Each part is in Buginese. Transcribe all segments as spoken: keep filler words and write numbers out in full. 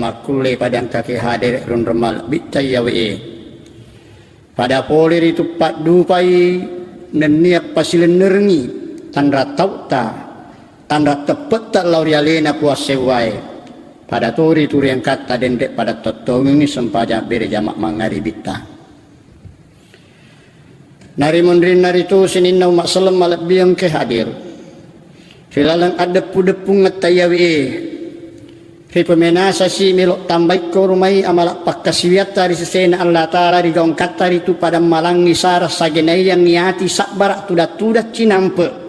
Makkulle pada engkaki hadere runreng malebbitta iyawe e. Pada pole ritu paddupai nennia pasilennerengngi tanra tau'ta, tanra teppetta lao ri alena Puang Sewwae. Pada to ritu ri engkatta denre pada tottongengngi sempajang bere jama mangngaribitta. Narimunrinna ritu sininna umma selleng malebbi engke hadir. Ri laleng addeppu-deppungetta iyawe e, ripamenasasi melo tambaikko rumai amala pakkasiwiatta ri sesena Allah Ta'ala ri gaungkatta ritu pada malangngi sara sagenaiyangngi ati sabbara tuda-tuda cinampe.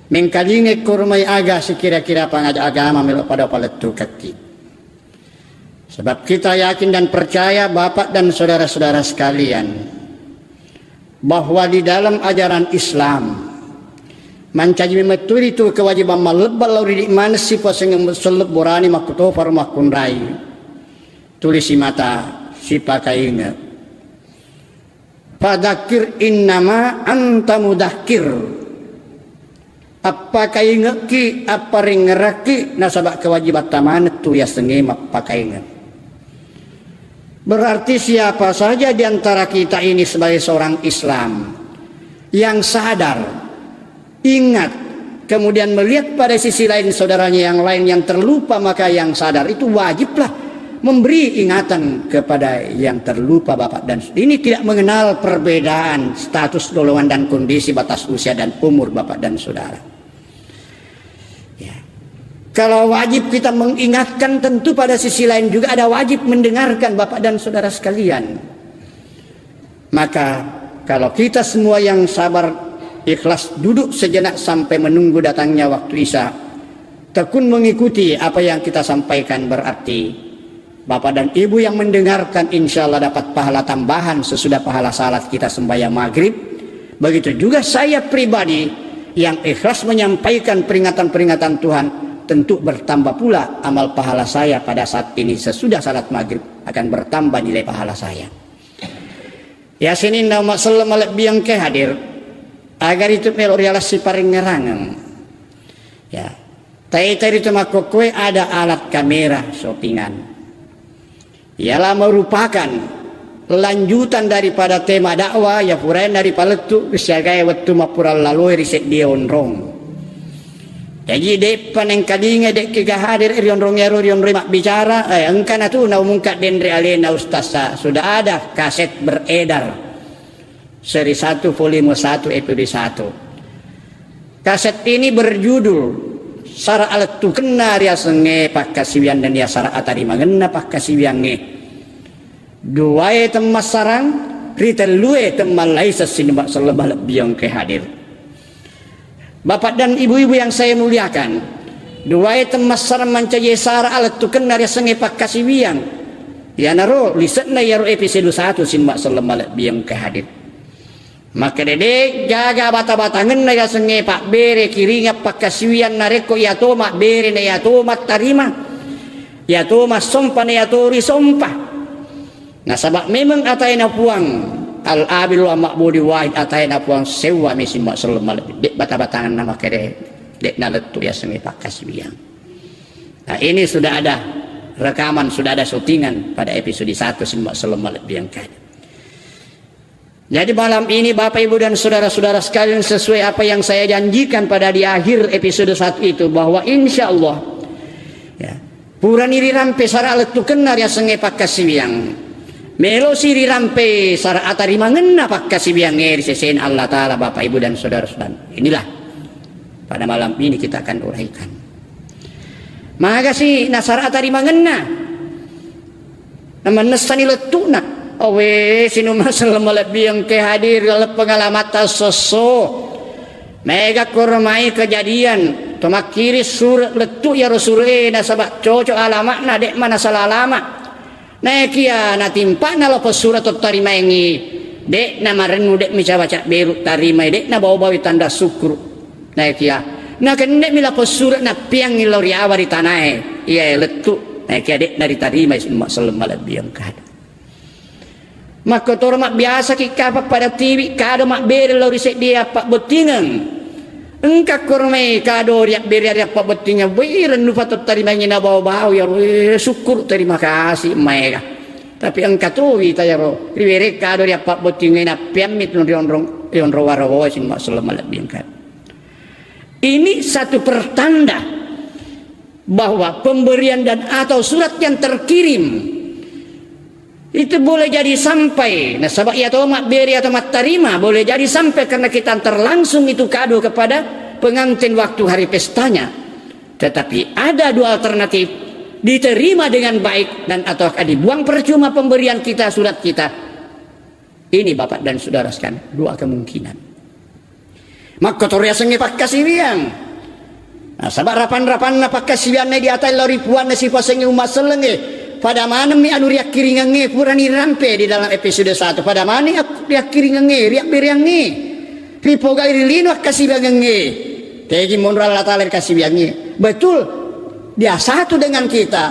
Mengkalinga ko rumai aga sikira-kira pangaja agama melo pada palettukekki. Sebab kita yakin dan percaya, Bapak dan saudara-saudara sekalian, bahwa di dalam ajaran Islam mancaji memetturi tu kewajiban mallebba lao ridi maneng sipuaseng sellebborani makkutofaro makkunrai. Tulisi mata sipakainge. Fadzakir innama anta mudzakir. Appakaingekki, apparingngerakki, nasaba kewajibatta maneng tu riasengnge mappakaingeng. Berarti siapa saja di antara kita ini sebagai seorang Islam yang sadar, ingat, kemudian melihat pada sisi lain saudaranya yang lain yang terlupa, maka yang sadar itu wajiblah memberi ingatan kepada yang terlupa, Bapak dan Saudara. Ini tidak mengenal perbedaan status golongan dan kondisi, batas usia dan umur, Bapak dan Saudara. Ya. Kalau wajib kita mengingatkan, tentu pada sisi lain juga ada wajib mendengarkan, Bapak dan Saudara sekalian. Maka, kalau kita semua yang sabar, ikhlas duduk sejenak sampai menunggu datangnya waktu Isya, tekun mengikuti apa yang kita sampaikan, berarti Bapak dan Ibu yang mendengarkan, insya Allah dapat pahala tambahan sesudah pahala salat kita sembahyang maghrib. Begitu juga saya pribadi yang ikhlas menyampaikan peringatan-peringatan Tuhan, tentu bertambah pula amal pahala saya pada saat ini sesudah salat maghrib, akan bertambah nilai pahala saya. Ya, sininna umma selleng malebbi engke hadir, agar itu melo rialassi parengngerangeng. Ya. Taita ritu makkokkoe ada alat kamera shoppingan. Ialah merupakan lanjutan daripada tema dakwah ya puraenna ripalettu siagae wettu mappura laloe ri seddie onrong. Jaji, de'pa nengkalinga, de'ki ga hadir ri onrong ero, ri onrong mabbicara, eh, engka natu naumungka denre alena Ustaz Sa, sudah ada kaset beredar. Seri satu, volume satu, episode satu. Kaset ini berjudul Sara Alettukenna Riasengnge Pakkasiwiang nennia Sara Atarimangenna Pakkasiwiangnge. Duae temmassarang, ritellue temmallaiseng sining umma selleng malebbi engke hadir. Bapak dan ibu-ibu yang saya muliakan, duae temmassarang mancaji sara alettukenna riasengnge pakkasiwiang. Iyanaro lise'na iyaro episode satu sining umma selleng malebbi engke hadir. Makkeda de' gaga bata-batangenna riasengnge pabbere kiringang pakkasiwiang narekko iyato mabbere na iyato mattarima, iyato massompa na iyato risompa. Nasaba memeng ataena Puang Al-Abil wa Ma'budi Wahid, ataena Puang sewwa mi sining umma selleng malebbi, de' bata-batangenna makkeda de' nalettu riasengnge pakkasiwiang. Nah, ini sudah ada rekaman, sudah ada syutingan pada episode satu sining umma selleng malebbi engka. Jadi malam ini Bapak Ibu dan saudara-saudara sekalian, sesuai apa yang saya janjikan pada di akhir episode satu itu, bahwa insya Allah, ya, purani rirampe sara alettukenna riasengnge pakkasiwiang, melosi rirampe sara atarimangenna pakkasiwiangnge ri sesena Allah Ta'ala, Bapak Ibu dan saudara-saudara. Inilah pada malam ini kita akan uraikan. Magasi nasara atarimangenna. Namannessani lettu'na. Awe, sining umma selleng malebbi engke hadir laleng pengalamatta esso-esso. Maega koromai kejadian to makkiri sure' lettu' iyaro sure'e nasaba cocok alama'na, de' manasala alama'. Naekiya natimpa'na lapong sure' to tarimaengngi, de' namarennu, de' micawa cabberu tarimai, de' nabau-baui tanda sukkuru'. Naekiya nakenne'mi lapong sure' nappeangngi lao ri awa ri tanae iyae lettu', naekiya de' naritarimai sining umma selleng malebbi engka. Makkotoro mabbiasaki kapang pada tiwi kado mabbere lao ri seddie appabbottingeng. Engka koromai kado riabbere riappabbottingeng, wei, rennu pato tarimangi nabau-bau, yaro, eh, syukur, terima kasih, maega. Tapi engka to wita yaro riwere kado riappabbottingeng, nappeammi tu rionrong, rionrong warawo, sining umma selleng malebbi engka. Ini satu pertanda bahwa pemberian dan atau surat yang terkirim itu boleh jadi sampai, nasaba iya to mabbere atau mattarima, boleh jadi sampai karena kita antar langsung itu kado kepada pengantin waktu hari pestanya. Tetapi ada dua alternatif, diterima dengan baik dan atau dibuang percuma pemberian kita, surat kita. Ini, Bapak dan Saudara sekalian, dua kemungkinan. Makkotoro yasengnge pakkasiwiang. Nasaba rapan-rapanna pakkasiwianna diatai lao ri Puanna sipasengnge umma sellengnge. Pada manemmi anu riakkiringengnge purani rampe di dalam episode satu. Pada maneng ak-, riakkiringengnge, riabbereangnge. Ripogai ri lino akkasiwiangengnge. Tegi monro Allah Ta'ala ri kasiwiangnge. Betul, dia satu dengan kita.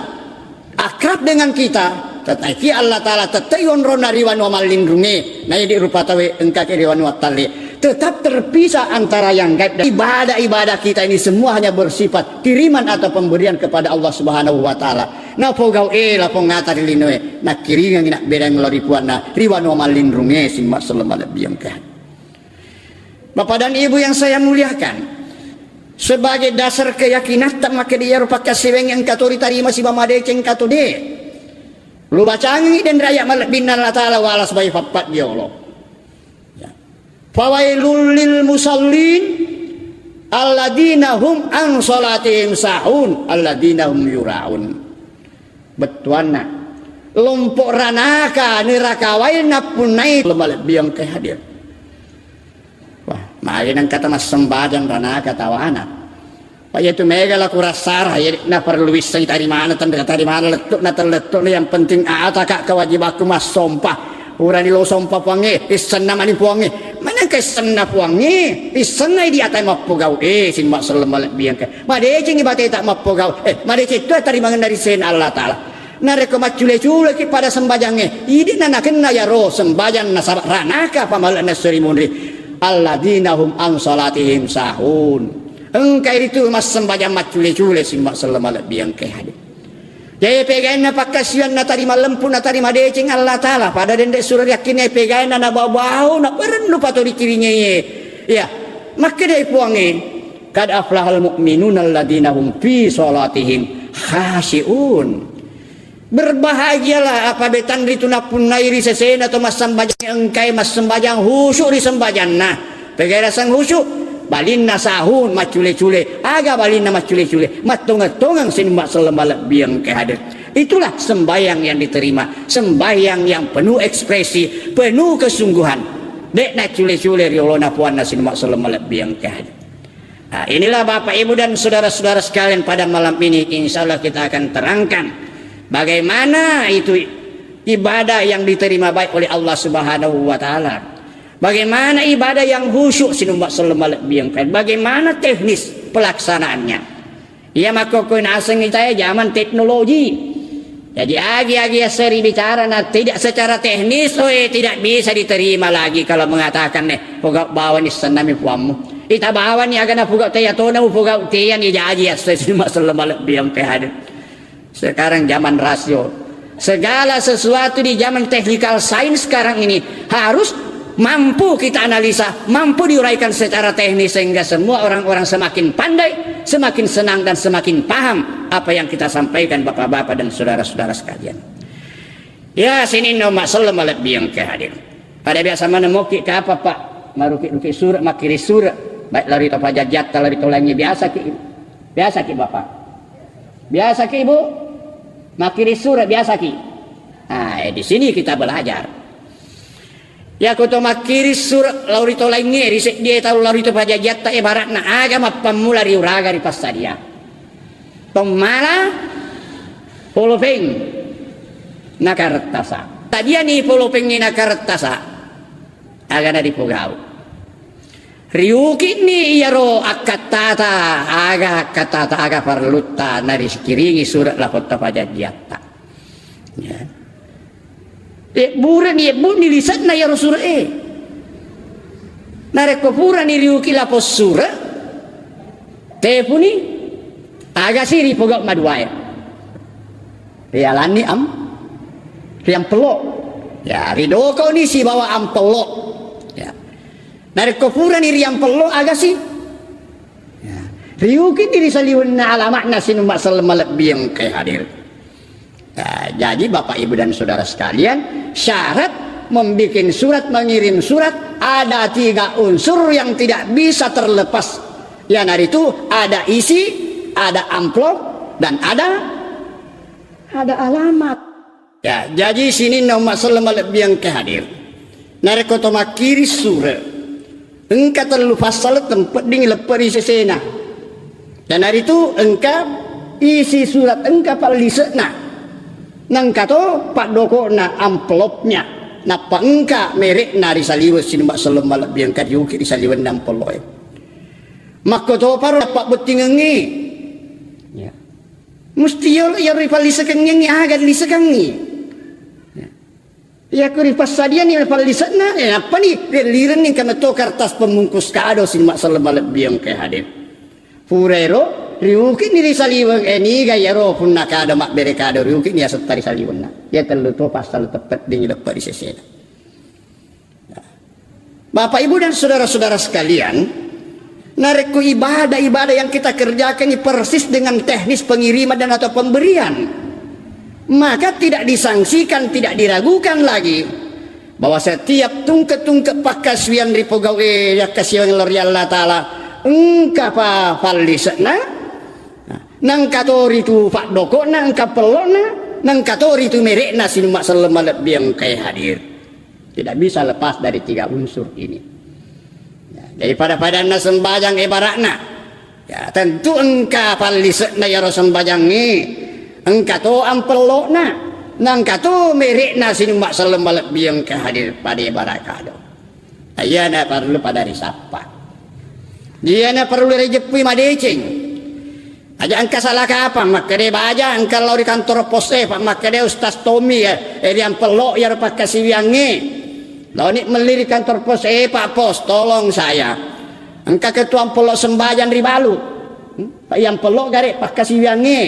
Akrab dengan kita, tetapi Allah Ta'ala tettai onronna ri wanua mallinrungnge, na idi rupa tauwe engkaki ri wanua talle. Tetap terpisah antara yang gaib dan ibadah-ibadah kita ini semua hanya bersifat kiriman atau pemberian kepada Allah Subhanahu wa Ta'ala. Napogau e lapong ata ri linoe, nakkiringengngi nabbereng lao ri Puanna ri wanua mallinrungnge, sining umma selleng malebbi engka. Bapak dan Ibu yang saya muliakan, sebagai dasar keyakinatta makkeda iyaro pakkasiwiang engka to ritarima sibawa madeceng engka to de. Lubacangengngi denre ayat malebbinna Allah Ta'ala, wala sebagai pappat diolo. Ya. Fawailul lil musallin alladzina hum an salatihim sahun alladzina hum yuraun. Bettuanna, lompo ranaka neraka wae nappunnai, malebbi engka hadir. Wah, magi nengka ta massembajang ranaka tawana. Pa iyatu mega la kurassara, iya na perlu wisseng tadi mana, tendra tadi mana, lettu na tellettu, yang penting ataka kewajibakku massompa. Purani lo sompa Puangnge, issenna mani Puangnge. Manengka issenna Puangnge, issenna idi atai mappogau. Eh, sining umma selleng malebbi engka. Madecengngi bateta mappogau. Eh, madeceng tu tarimangenna ri sena Allah Ta'ala. Narekko maccule-culeki pada sembajangnge, idi na nakenna yaro sembajang nasaba ranaka pamale'na seri munri. Alladzina hum an salatihim sahun. Engka iritu massembajang maccule-cule, sining umma selleng malebbi engka hadir. Jadi pegainna pakkasiwiang natari malempu, natari madeceng Allah Ta'ala. Pada denre sura riakkinai pegainna nabau-bau, naparennu pato rikiringeye. Iya, makkedai Puangnge, "Qad aflahal mu'minuna alladzina hum fi salatihim khashi'un." Berbahagialah apa betanritu nappunnai ri sesena to massembajang engkai massembajang khusyuk ri sembajanna. Pegai raseng khusyuk, balinna sahun maccule-cule. Aga balinna maccule-cule? Mattongeng-tongeng, sining umma selleng malebbi engka hadir. Itulah sembahyang yang diterima, sembahyang yang penuh ekspresi, penuh kesungguhan. De naccule-cule ri olona Puanna, sining umma selleng malebbi engka hadir. Nah, inilah Bapak Ibu dan saudara-saudara sekalian, pada malam ini insya Allah kita akan terangkan bagaimana itu ibadah yang diterima baik oleh Allah Subhanahu wa Ta'ala. Bagaimana ibadah yang khusyuk, sining umma selleng malebbi engka. Bagaimana teknis pelaksanaannya? Iya, makkokkoe naseng itae zaman teknologi. Jadi agi-agi yasseri bicara na tidak secara teknis, oh, eh, tidak bisa diterima lagi kalau mengatakan, eh, pogau bawani sennami Puammu. Ita bawani aga napogau te, iya tona mupogau te, iya ni jaji yasseri, sining umma selleng malebbi engka hadir. Sekarang zaman rasio. Segala sesuatu di zaman technical science sekarang ini harus mampu kita analisa, mampu diuraikan secara teknis sehingga semua orang-orang semakin pandai, semakin senang dan semakin paham apa yang kita sampaikan, Bapak-bapak dan saudara-saudara sekalian. Ya, sininna umma selleng malebbi engka hadir. Pada biasa maneng moki kapang, Pak, maruki-ruki sure, makkiri sure, baik lari to pajajjatta, lari to laingnge, biasaki, biasaki Bapak. Biasaki, Ibu? Makkiri sure biasaki? Ah, eh, di sini kita belajar. Iya ko to makkiri sure lao ri to laingnge, ri seddie tau lao ri to pajajjatta, ibaratna aga mappammula riuraga ri passadia. Tommala polopeng nakarettasa. Tadiani polopengnge nakarettasa, aga naripogau. Riuki'ni iyaro akkattata, aga akkattata, aga parellutta, narikiringi sure lapong to pajajjiatta. Ya. Ebbureni, ebbuni lise'na iyaro sure'e. Narekko purani riuki lapong sure, Tepuni, agasi ripogau maduae. Rialanni am, riampello. Ya, ridokoni sibawa ampello. Ya. Narekko purani riampello, agasi. Ya. Riukini ri saliwenna alama'na sining umma selleng malebbi engkae hadir. Nah, jadi Bapak Ibu dan Saudara sekalian, syarat membikin surat, mengirim surat, ada tiga unsur yang tidak bisa terlepas. Iyanaritu ada isi, ada amplop, dan ada, ada alamat. Ya, jadi sininna umma selleng malebbi engkae hadir. Narekko to makkiri sure, engka tellu passala tempedding leppe ri sesena. Iyanaritu engka isi surat, engka pallise'na, nengka to paddoko'na, amplopnya, nappa engka mere'na ri saliweng sining umma selleng malebbi engka riuki ri saliwenna amploe. Makkotoparo pabbottingengngi. Ya. Musti yolo iyaro ripallisekengngi aga lisekengngi. Ya. Iyako ripassadiani pallise'na, eh, nappani riellirenni engka metto kertas pembungkus kado sining umma selleng malebbi engkae hadir. Purairo riukini ri saliweng, eh, niga iyaro punna kado mabbere kado riukini asetta ri saliwenna. Iya tellu to passala tempedding leppe ri sesena. Bapak, Ibu, dan saudara-saudara sekalian, narekko ibadah-ibadah yang kita kerjakan ini persis dengan teknis pengiriman dan atau pemberian, maka tidak disangsikan, tidak diragukan lagi bahwa setiap tungke-tungke pakkasiwiang ripogau'e yakkasiwiang lao ri Allah Ta'ala, engka pa fallise'na, nengka to ritu paddoko'na, engka pello'na, nengka to ritu mere'na sining umma selleng malebbi engkae hadir. Tidak bisa lepas dari tiga unsur ini. Ya, jadi pada-padanna sembajang ibaratna. Ya, tentu engka pallise'na iyaro sembajangnge. Engka to ampello'na. Nengka to mere'na sining umma selleng malebbi engkae hadir pada ibarat kado. Iyana parellu pada risappa. Iyana parellu rijeppui madeceng. Aja engka salah kapang, makkeda baja engka lao ri kantor pos e, Pak, makkeda Ustaz Tommy, eh, eh, riampello iyaro pakkasiwiangnge. Laoni melli ri kantor pos e, Pak Pos, tolong saya. Engka ketua ampello sembajang ribalu. Hmm? Pak, iampello gare pakkasiwiangnge.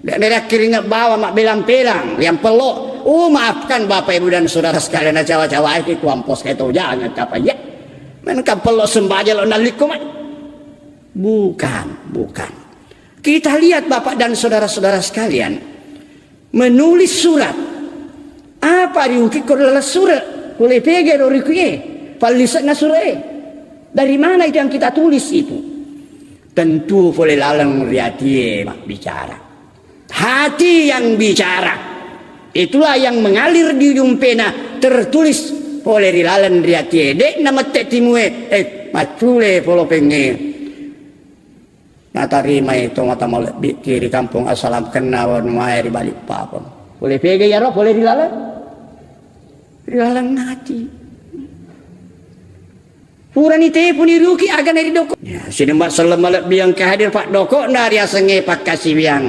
De' merakkiringe bawa mabbelang-belang, riampello. Oh, maafkan Bapak Ibu dan Saudara sekalian, nacawa-cawaiki ketua pos e to, jangan kapang, ya. Men kampello sembajang lo nallikko mai. Bukan, bukan. Kita lihat Bapak dan Saudara-saudara sekalian, menulis surat. Apa riukikko ri laleng sure? Pole pega ro riuki e? Pallise'na sure e. Dari mana itu yang kita tulis itu? Tentu pole laleng ri atie mabbicara. Hati yang bicara. Itulah yang mengalir di ujung pena, tertulis pole ri laleng ri atie. De' namette timue, eh, maccule polopengnge. Natarimai tomatoa malebbi'ki ri kampong Assalam, kenna wanuae ri Balikpapan. Pole pega iyaro, pole ri laleng, ri laleng ati. Purani tepuni riuki, aga naridoko. Ya, sining umma selleng malebbi engka hadir paddoko'na riasengnge pakkasiwiang.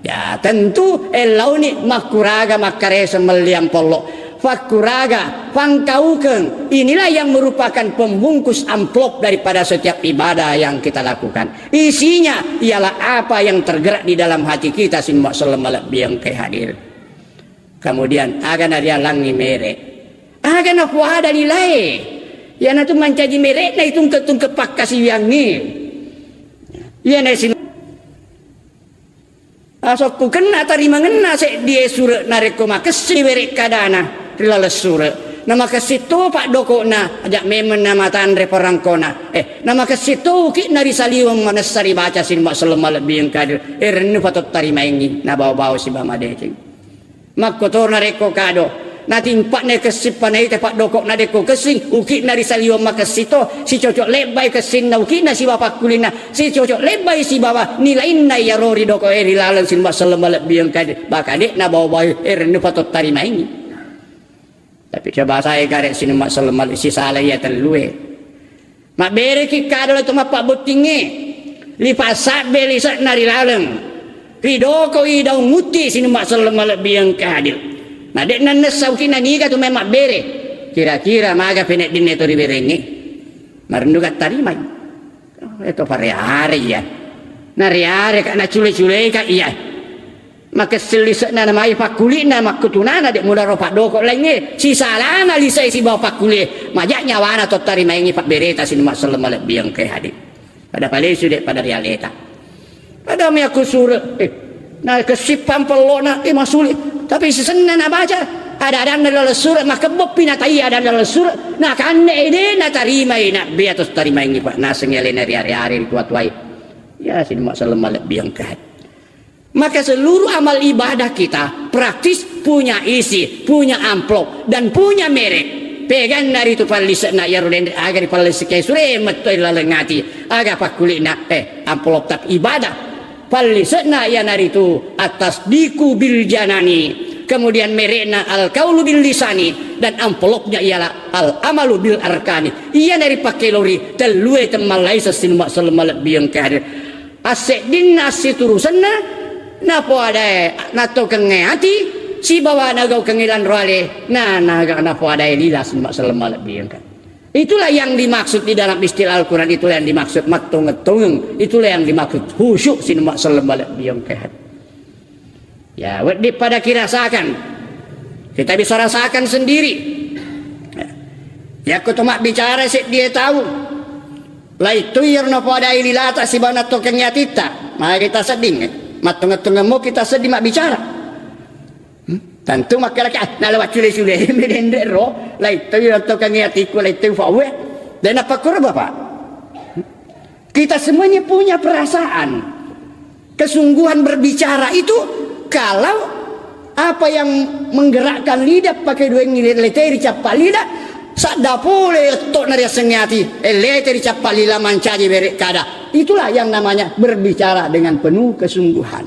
Ya, tentu ellauni makkuraga makkarese melli ampello. Fakkuraga, fangkaukeng. Inilah yang merupakan pembungkus amplop daripada setiap ibadah yang kita lakukan. Isinya ialah apa yang tergerak di dalam hati kita, sining umma selleng malebbi engka hadir. Kemudian, aga narialangngi mere'. Aga nafuada lilae. Iyanatu mancaji mere'na itungke-tungke pakkasiwiangnge. Iyana sin-, asokku kenna tarimangenna seddie sure' narekko makessing were' kadana ri laleng sure'. Namakessing to paddoko'na, aja' memeng namatanre parangkona. Eh, namakessing to uki'na ri saliweng manessa ribaca, sining umma selleng malebbi engka hadir. Eh, rennu pato tarimaengngi, nabawa-bawa sibawa madeceng. Makkotoro narekko kado, natimpa'na kessing panaita paddoko'na dekko kessing, uki'na ri saliweng makessing to, sicocok lebbai kessinna uki'na sibawa pakkulinna, sicocok lebbai sibawa nilainna iyaro ri doko'e ri laleng, sining umma selleng malebbi engka hadir, baka de' nabawa-bawa, eh, rennu pato tarimaengngi. Tapi coba sae gare', sining umma selleng malebbi, sisala iya tellue. Mabbereki kado lao to mappabbottingnge, ripassabbe lise'na ri laleng, ridokoi daung utti, sining umma selleng malebbi engka hadir. Na de' nannessa uki'na niga tu mae mabbere. Kira-kira maga peneddinna to riberengnge? Marennuga tarimai. Eto pareare iya. Nareare ka nacule-cule ka iya. Makessing lise'na namai pakkuli'na makkutunana de' mudaro paddoko laingnge. Sisalana lise'e sibawa pakkulie. Maja' nyawana to tarimaengngi pabbereta sining makselleng malebbiang ke hadir. Pada palesu de' pada rialeta. Pada mi aku sure, eh, na kessippang pellona, eh, masuli. Tapi sisenna nabaca, ada-adanna dalam sure, makebbo pi natai ada dalam sure, na kanne ede natarimai nabbi atau tarimaengngi pa naseng alena riare-are ri tua-tuai. Ya, sining makselleng malebbiang ke hadir. Maka seluruh amal ibadah kita praktis punya isi, punya amplop, dan punya merek. Peganna ritu pallise'na iyaro denre aga ripallise'ke sure metto ri laleng ati, aga pakkuli'na, eh, amplop tapi ibadah. Pallise'na iyanaritu at-tasdiqu bil janani, kemudian merekna al-qaulu bil lisani, dan amplopnya ialah al-amalu bil arkani. Iyana ripakkelori tellue temmallaisa sining makselleng malebbiang ke hadir. Asseddinna assiturusenna, napoadae nattokengnge ati, sibawa nagaukengngi lanro ale, na, na, napoadae lila sining makselleng malebbiang ke. Itulah yang dimaksud di dalam istilah Al-Quran, itulah yang dimaksud mattongeng-tongeng, itulah yang dimaksud khusyuk sining makselleng malebbiang ke hadir. Ya, wedding pada kirasakan. Kita bisa rasakan sendiri. Ya. Yakko to mabbicara seddie tau. Laittu iyaro napoadai lilata sibawa nattokengngi atitta. Magi kita sedding. Mattongeng-tongemmo kita sedding mabbicara. Hmm? Tentu makkalaki, ah, nala waccule-cule, mi denre ro. Laittu iyaro nattokengngi atikku, laittu fawe. Dan apa kura Bapak? Kita semuanya punya perasaan. Kesungguhan berbicara itu kalau apa yang menggerakkan lidah pakai dua ngilir leteri cappa lidah, sadda pole etto na riasengnge ati, eh, leteri cappa lila mancaji bere kada. Itulah yang namanya berbicara dengan penuh kesungguhan.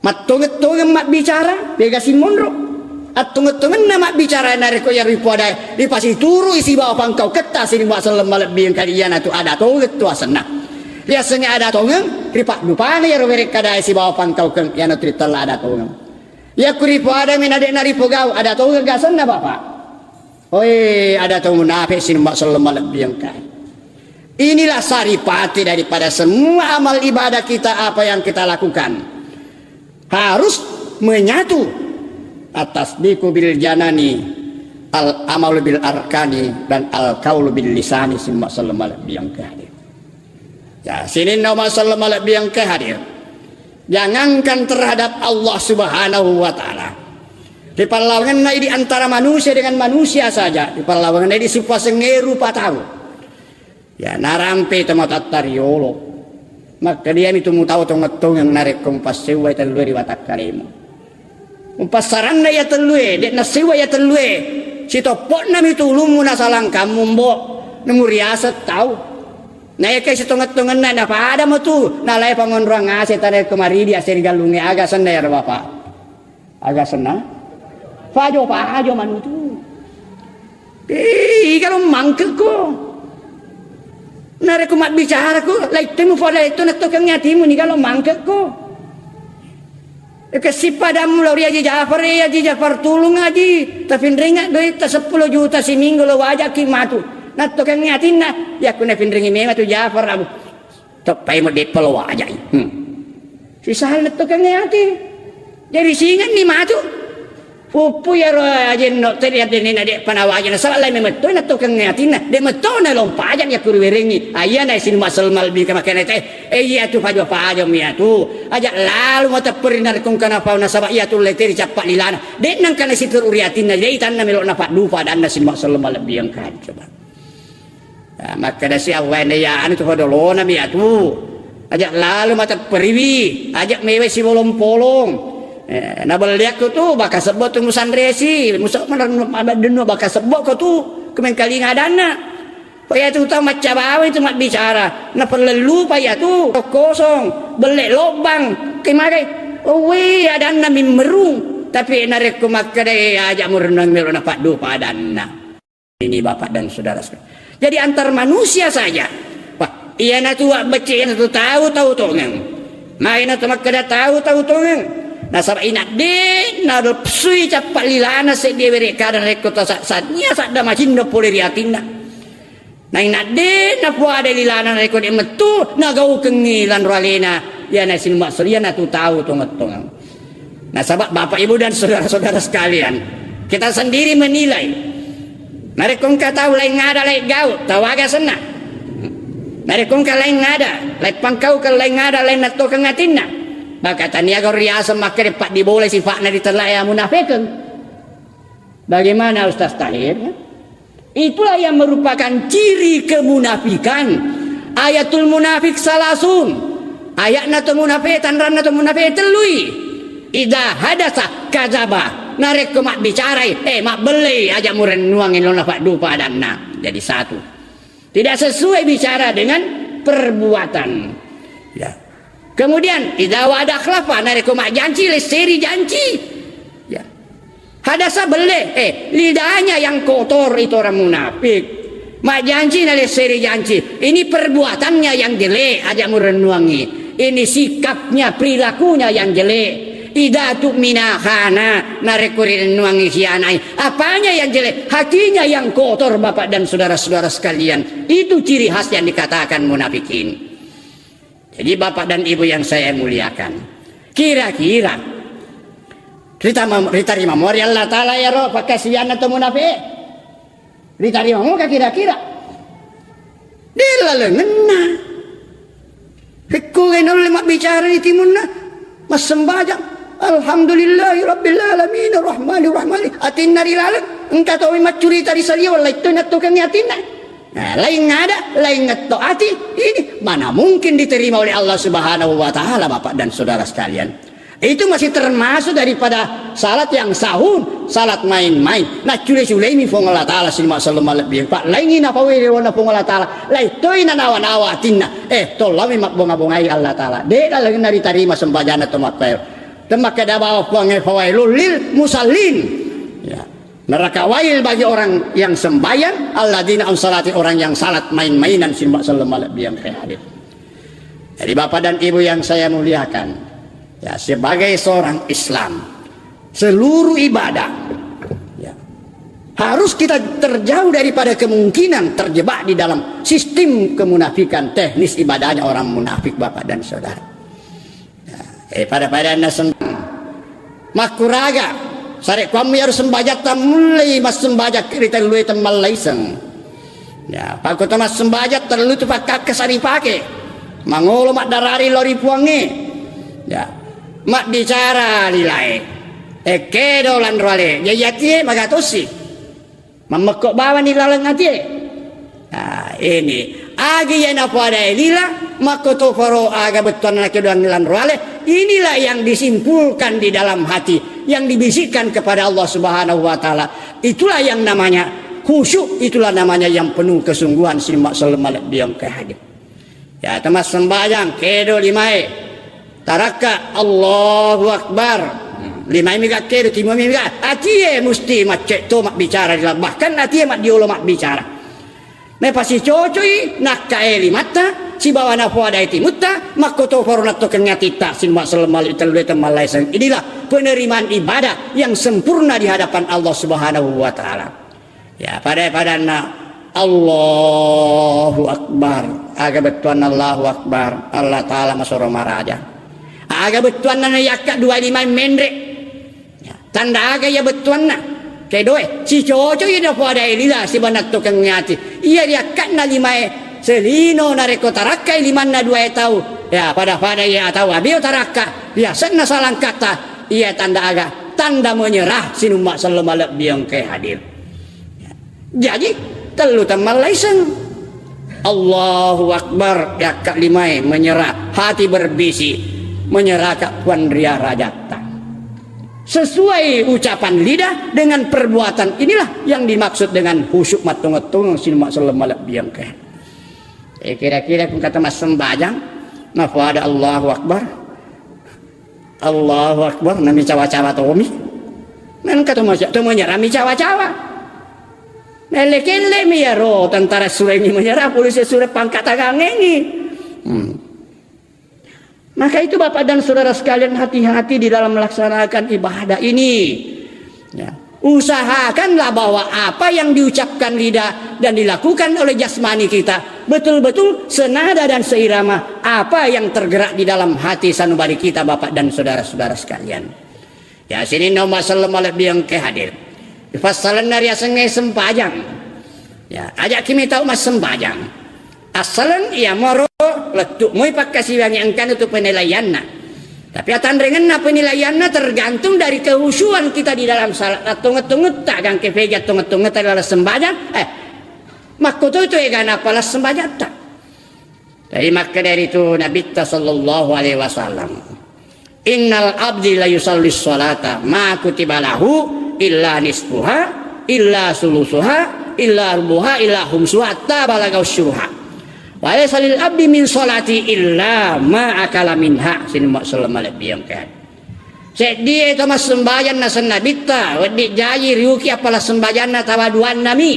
Mattongeng-tongeng mabbicara, pega simonro. Attongeng-tongenna mabbicara narekko iyaro ripoadae, ripasituru'i sibawa pangkauketta sining makselleng malebbiang kadi iyanatu ada tongeng tu asenna. Riassengnge ada tongeng, ripaddupana iyaro werekkadae sibawa pangkaukeng, iyanatu ritella ada tongeng. Yakku ripoadami na de'na ripogau, ada tongeng gasenna, Bapak. Oi, ada tau munafe sining makselleng malebbiang engka. Inilah saripati daripada semua amal ibadah kita, apa yang kita lakukan harus menyatu. At-tasdiqu bil janani, al-amalu bil arkani, dan al-qaulu bil lisani sining makselleng malebbiang engka. Ya, sininna makselleng malebbiang engka hadir. Jangankan terhadap Allah Subhanahu wa Ta'ala. Ripallawangenna di antara manusia dengan manusia saja. Ripallawangenna di sipasengnge rupa tau. Ya, narampe to matatta riolo. Makkadiami tu mutau tongeng-tongeng narekko mupassewwai tellue ri watakkalemu. Mupassarannai iya tellue, de' nassewwa iya tellue. Sitoppo'nami tu ulummu nasalangkammu, mbo. Nemu riaseng tau. Naeke sitongeng-tongenna, napadamo tu, nalae pangonroang ase tare ko maridi ase ri gallungnge, aga senna iyaro Bapak? Aga senna? Pajo-pajo manutu. Eh, iga lo mangkekko. Narekko mabbicara ko, laittemu pada itu nattokengngi atimu, niga lo mangkekko. Kesippadammu lao ri Haji Jafar, eh, Haji Jafar, tulung Haji, tafinrengnga doitta seppulo juta siminggu lo wajakki matu. Nattokengngi atinna, yakku nafinrengngi memang tu Jafar, abu. Teppai mo deppa lo wajai. Hmm. Sisal nattokengngi ati. Jadi singenni matu. Puppu iyaro ajenno tadi adenna de' pana waja nasaba lai memetto nattokengngi atinna. De' metto na lompajang yakku riwerengngi. Ayana sining makselleng malebbiang engka makana te. Eh, iyatu pajo-pajomi iyatu. Aja' lalo matepperi narekko engka napau nasaba iyatu leteri cappa lilana. De' nengka nasiteru ri atinna, de' itanna melo napaddupa adanna sining makselleng malebbiang engka coba. Nah, makkedasi awwaenna iya anu tu padolona mi iyatu. Aja' lalo matepperiwi, aja' mewe sibolong-polong. Eh, nabelliakku tu baka sebbo tu musanresi, musa-, denno baka sebbo ko tu kemengkalinga adanna. Ko iyatu tau macca bawang itu mabbicara, napellellupa iyatu, kosong, belle lobbang, kemagai, owe, adanna mimmerung. Tapi narekko makkedai aja' murenung melo napaddupa adanna. Ini Bapak dan Saudara sekalian. Jadi antar manusia saja. Wah, iyanatu abbecce iyanatu tau-tau tongeng. Maina tu makkeda tau-tau tongeng. Nasaba ina de' nalepsui cappa lilana seddie werekkada narekko tasa-, sania sadda macindo pole ri atinna. Nainna de' napoada lilana narekko de' mettu nagaukengngi lanro alena, iyana sining maksud, iyana tu tau tongeng-tongeng. Nasaba' Bapak, Ibu, dan saudara-saudara sekalian, kita sendiri menilai. Narekko engka tau laing ada, laing gau', tau aga senna'. Narekko engka laing ada, laing pangkaukeng, laing ada, laing nattokeng atinna. Maka tania gau' riaseng makkeda paddibolai sifa'na ri tellae amunafekeng. Bagaimana Ustaz Tahir? Itulah yang merupakan ciri kemunafikan. Ayatul munafik salasun. Aya'na to munafe, tanranna to munafe tellui. Idza hadasa kadzaba. Narekko mabbicarai, eh, mabbellei, aja' murennuang ilona paddupa adanna. Jadi satu. Tidak sesuai bicara dengan perbuatan. Ya. Kemudian, idza wa'ada akhlafa, narekko majjanci, lesseri janci. Ya. Hadasa belle, eh, lidahnya yang kotor itu orang munafik. Majjanci nalesseri janci. Ini perbuatannya yang jelek, aja' murennuangi. Ini sikapnya, perilakunya yang jelek. Idza tu'mina khana, narekko rirennuangi khianai. Apanya yang jelek? Hatinya yang kotor, Bapak dan saudara-saudara sekalian. Itu ciri khas yang dikatakan munafikin. Jadi, Bapak dan Ibu yang saya muliakan, kira-kira ritama-, ritarima mua ri Allah Ta'ala iyaro pakkasiwianna to munafi'e? Ritarima muka kira-kira? De' lalengenna. Fekkogai naulle mabbicara ri timunna, massembajang. Alhamdulillahi rabbil alamin, arrahmanir rahim. Atinna ri laleng, engka tomi maccurita ri saliweng, laing toi nattokengngi atinna. Nah, laing ada, laing ngetto ati, ini mana mungkin diterima oleh Allah Subhanahu wa Ta'ala, Bapak dan Saudara sekalian. Itu masih termasuk daripada salat yang sahun, salat main-main. Naccule-culeimi Puang Allah Ta'ala sining makselleng malebbi. Pak, laingi napawai ri wana Puang Allah Ta'ala. Laing toi nanawa-nawa atinna. Eh, tollami mabbonga-bongai Allah Ta'ala. De' lalenna ritarima sembajanna to makkaero. Temmakkeda bawang Puangnge, fawailul lil musallin. Ya. Neraka wail bagi orang yang sembahyang, alladzina an salati, orang yang salat main-mainan sining makselleng malebbi yang ke hadir. Jadi, Bapak dan Ibu yang saya muliakan, ya, sebagai seorang Islam, seluruh ibadah, ya, harus kita terjauh daripada kemungkinan terjebak di dalam sistem kemunafikan, teknis ibadahnya orang munafik, Bapak dan Saudara. Eh, pada-padanna sembang. Makkuraga, sarekkuammu iyaro sembajatta mullei massembajang ri tellue temmallaiseng. Ya, pakko to massembajang tellu tu pakkakka sari pake. Mangolo maddarari lao ri Puangnge. Ya. Mabbicara lilae. Ekkedo lanro ale. Jaji atie magatossi. Mammekko bawani laleng atie. Nah, ini. Agi iya napoadae lila, makkotoparo aga bettuanna nakedoang lanro ale. Inilah yang disimpulkan di dalam hati, yang dibisikkan kepada Allah Subhanahu wa Ta'ala. Itulah yang namanya khusyuk, itulah namanya yang penuh kesungguhan sining makselleng malebbi yang ke hadir. Ya, temmassembajang, kedo limae. Tarakka, Allahu Akbar. Limae miga kedo, timuami miga. Atie musti macce to mabbicara ri laleng. Bahkan atie maddiolo mabbicara. Naipasicocoi nakkae limatta, sibawa napoadae timutta, makkotoparo nattokengngi atitta, sining makselleng malebbi tellue temmallaiseng. Inilah penerimaan ibadah yang sempurna di hadapan Allah Subhanahu wa Ta'ala. Ya, pada-padanna Allahu Akbar. Aga bettuanna Allahu Akbar? Allah Ta'ala masoro maraja. Aga bettuanna nayakka dua lima menre? Ya, tanda aga iya bettuanna? Kedoe, sicoco iya napoadae lila sibawa nattokengngi ati. Iya riakka'na limae selino narekko tarakkai limanna duae tau. Ya, pada-pada iya tau abeo tarakka. Ya, senna salangkatta. Iya tanda aga? Tanda menyerah sining makselleng malebbi yang ke hadir. Jaji, tellu temmallaiseng. Allahu Akbar, yakka limae menyerah, hati berbisik, menyerahkan Puang Ria Rajatta. Sesuai ucapan lidah dengan perbuatan, inilah yang dimaksud dengan khusyuk mattongeng-tongeng sining makselleng malebbi yang ke. Eh, kira-kira pun kata massembajang, napoada Allahu Akbar. Allahu Akbar, namicawa-cawa tomi. Nengka to maja-, to menyerah micawa-cawa. Nelle-kelle mi iyaro tentara suremi menyerah, polisi sure pangkat agangengi. Hmm. Maka itu, Bapak dan Saudara sekalian, hati-hati di dalam melaksanakan ibadah ini. Ya. Usahakanlah bahwa apa yang diucapkan lidah dan dilakukan oleh jasmani kita betul-betul senada dan seirama apa yang tergerak di dalam hati sanubari kita, Bapak dan saudara-saudara sekalian. Ya, sininna umma selleng malebbi engke hadir. Fassalenna riasengnge sempajang. Ya, aja' ki mitau massempajang. Assaleng iyamoro lettu' moi pakkasiwiangnge engkana tu penilaianna. Tapi atanrengenna penilaianna tergantung dari kehusuan kita di dalam salat. Attonget-tongetta gangke pegi attonget-tongetta dalam sembajang. Eh, makkoto itu egana pala sembajatta. Jadi makkeda ritu Nabitta sallallahu alaihi wasallam, "Innal abdi la yusalli sholata ma kutiba lahu illa nisfuha, illa sulusuha, illa rubuha, illa khumsuha, hatta balaga usyruha. Wa laysa lil abdi min sholati illa ma akala minha." Sining umma selleng malebbi engke. Seddie to massembajang naseng Nabitta, wedding jaji riuki appala sembajanna tawa duannami.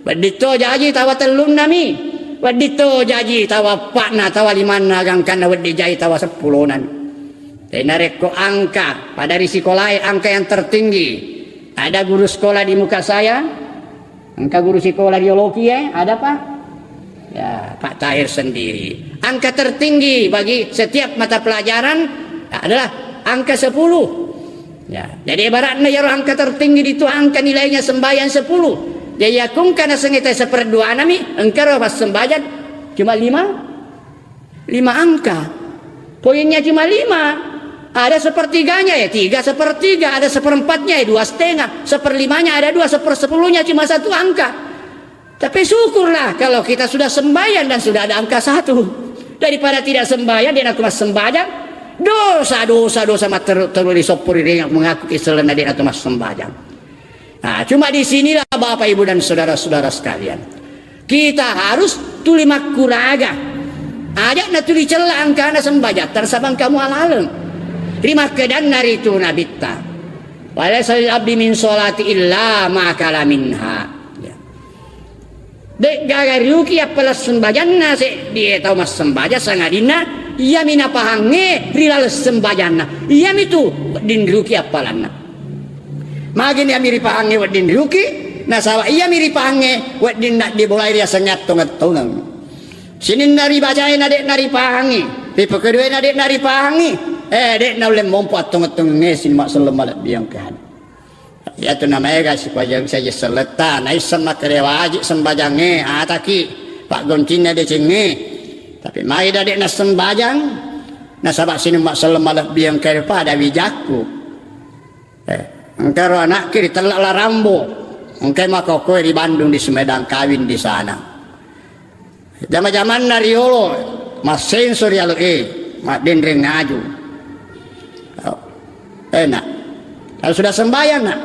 Wedding to jaji tawa tellunnami. Wedding to jaji tawa eppa'na, tawa limanna, gangkanna wedding jaji tawa seppulonami. Jadi narekko angka pada ri sikolae, angka yang tertinggi, ada guru sekolah di muka saya, angka guru sekolah di oloki, eh, ada, Pak? Ya, Pak Tahir sendiri. Angka tertinggi bagi setiap mata pelajaran adalah angka sepuluh. Ya, jadi ibaratnya iyaro angka tertinggi itu angka nilainya sembahyang sepuluh. Jadi yakungka nasengita seperduanami, engkaro pas sembahyang cuma lima, lima angka. Poinnya cuma lima. Ada sepertiganya, ya tiga sepertiga. Ada seperempatnya, ya dua setengah. Seperlimanya ada dua, sepersepuluhnya cuma satu angka. Tapi syukurlah kalau kita sudah sembahyang dan sudah ada angka satu. Daripada tidak sembahyang, dia nak sembahyang, dosa, dosa, dosa matteru-teru di soppo ri ringa mengaku keselenna dia nak sembahyang. Nah, cuma di sinilah Bapak, Ibu, dan saudara-saudara sekalian, kita harus tuli makkuraga. Aja' na tuli cella angkana sembajatta sabang kamu alaleng. Rimakkedanna ritu Nabitta, "Wa laysa lil abdi min sholati illa ma kala minha." Ya. De'gaga riuki appala sembajanna seddie tau massembajang, sangadinna iyami napahangnge ri laleng sembajanna, iyamitu wedding riuki appalanna. Magini iyami ripahangnge wedding riuki, nasaba iyami ripahangnge wedding naddibolai riasengnge attongeng-tongeng. Sininna ribacae na de'na ripahangngi, ripekeduena de'na ripahangngi, eh, de'na ulle mompo attongeng-tongengnge sining umma selleng malebbi engke hadir. Iyatu namaega sipajang saja selletta, naisseng makkeda waji sembajangnge, ataki paggoncinna decengnge. Tapi maeda de' nassembajang, nasaba sining umma selleng malebbi engka pada wijakku. Eh, engkaro anakki ritella La Rambo, engkai makokkoe ri Bandung di Sumedang kawin di sana. Jama-jamanna riolo, massenso ri alo e, maddenreng aju. Oh, enak. Kalau sudah sembahyang, nak?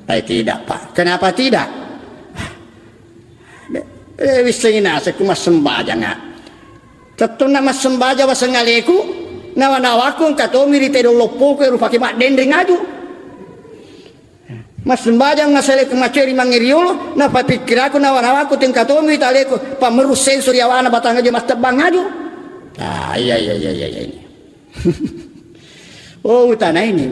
Eh, tidak, Pak. Kenapa tidak? Eh, wissengi naseng ku massembajang, nak. Tettonna massembajang waseng aleku, nawa-nawaku engka tomi ri tedong loppoku ero pake maddenreng aju. Massembajang nasale ku maceri mangngeriolo, napapikkiraku nawa-nawaku tengka tommi taleko, pamerru senso ri awana batang aja mattebbang aju. Ah, iya, iya, iya, iya, iya, ini. Oh, utana ini.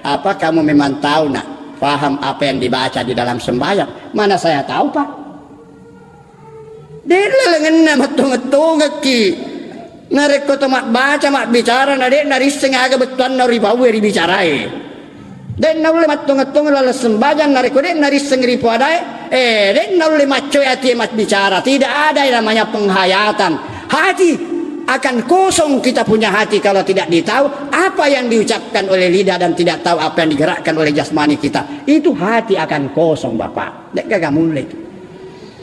Apa kamu memang tahu, nak, paham apa yang dibaca di dalam sembahyang? Mana saya tahu, Pak? De' lalengenna mattongeng-tongekki. Narekko to mabbaca, mabbicara, na de' narisseng aga bettuanna ripau e ribicarae. De' naulle mattongeng-tongeng laleng sembajang, narekko de' narisseng ripoadae, eh, de' naulle maccoe atie mabbicara. Tidak ada yang namanya penghayatan. Hati akan kosong kita punya hati kalau tidak ditahu apa yang diucapkan oleh lidah dan tidak tahu apa yang digerakkan oleh jasmani kita. Itu hati akan kosong, Bapak. De' gaga mulle itu.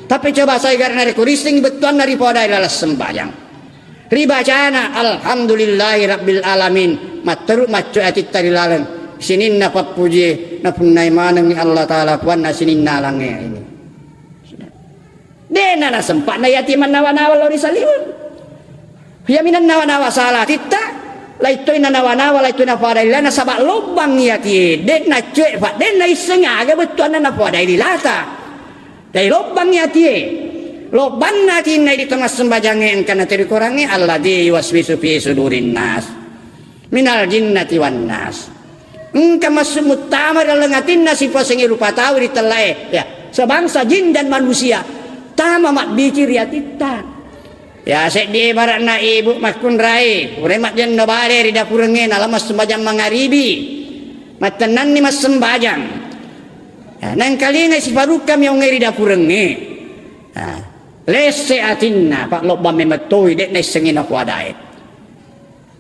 Tapi coba sai gare narekko risseng bettuanna ripoadai laleng sembajang. Ribacana, "Alhamdulillahi rabbil alamin." Matteru maccoe atitta ri laleng. Sininna pappujie, napunnai manengngi Allah Ta'ala, puanna sininna alangnge ini. Sudah. De'na nasempa'na iyati mannawa-nawa lao ri saliweng. Iyami nannawa-nawa sala atitta, laittoi nanawa-nawa, laittoi napoadai lilana, saba' lobbang iyatie, de' naccoe, fa' de' naisseng aga bettuanna napoadai lilata. Dai lobbang iyatie. Lobbanna atinna idi' to massembajangnge engka naterikorangnge, alladzi yuwaswisu fi sudurin nas minal jinnati wan nas. Engka massu muttama ri laleng atinna sipasengnge rupa tau ri tellae. Ya, sebangsa jin dan manusia. Tama mabbiciri atitta. Ya, seddi ibaratna ibu makkunrai, pura majjenno bale ri dapurengnge, nala massembajang mangaribi. Mattennanni massembajang. Ya, nengkalingai siparukka miongnge ri dapurengnge. Ya, lesse atinna, pak lobbang memettoi, dek naissengi nakuadae.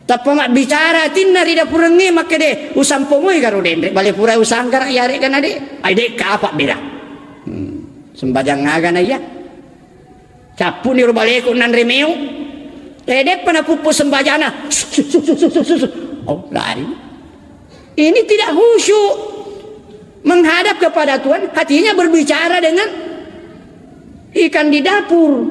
Tappa mabbicara atinna ri dapurengnge makkede, "Usampomoi karo denre, bale pura usanggara yarega nade, ai dek kapa beda." Hmm. Sembajang aga na iya? Cappuni ro baleku nanre meu. Eh, deppa napuppu sembajana. Oh, lari. Ini tidak khusyuk. Menghadap kepada Tuhan, hatinya berbicara dengan ikan di dapur.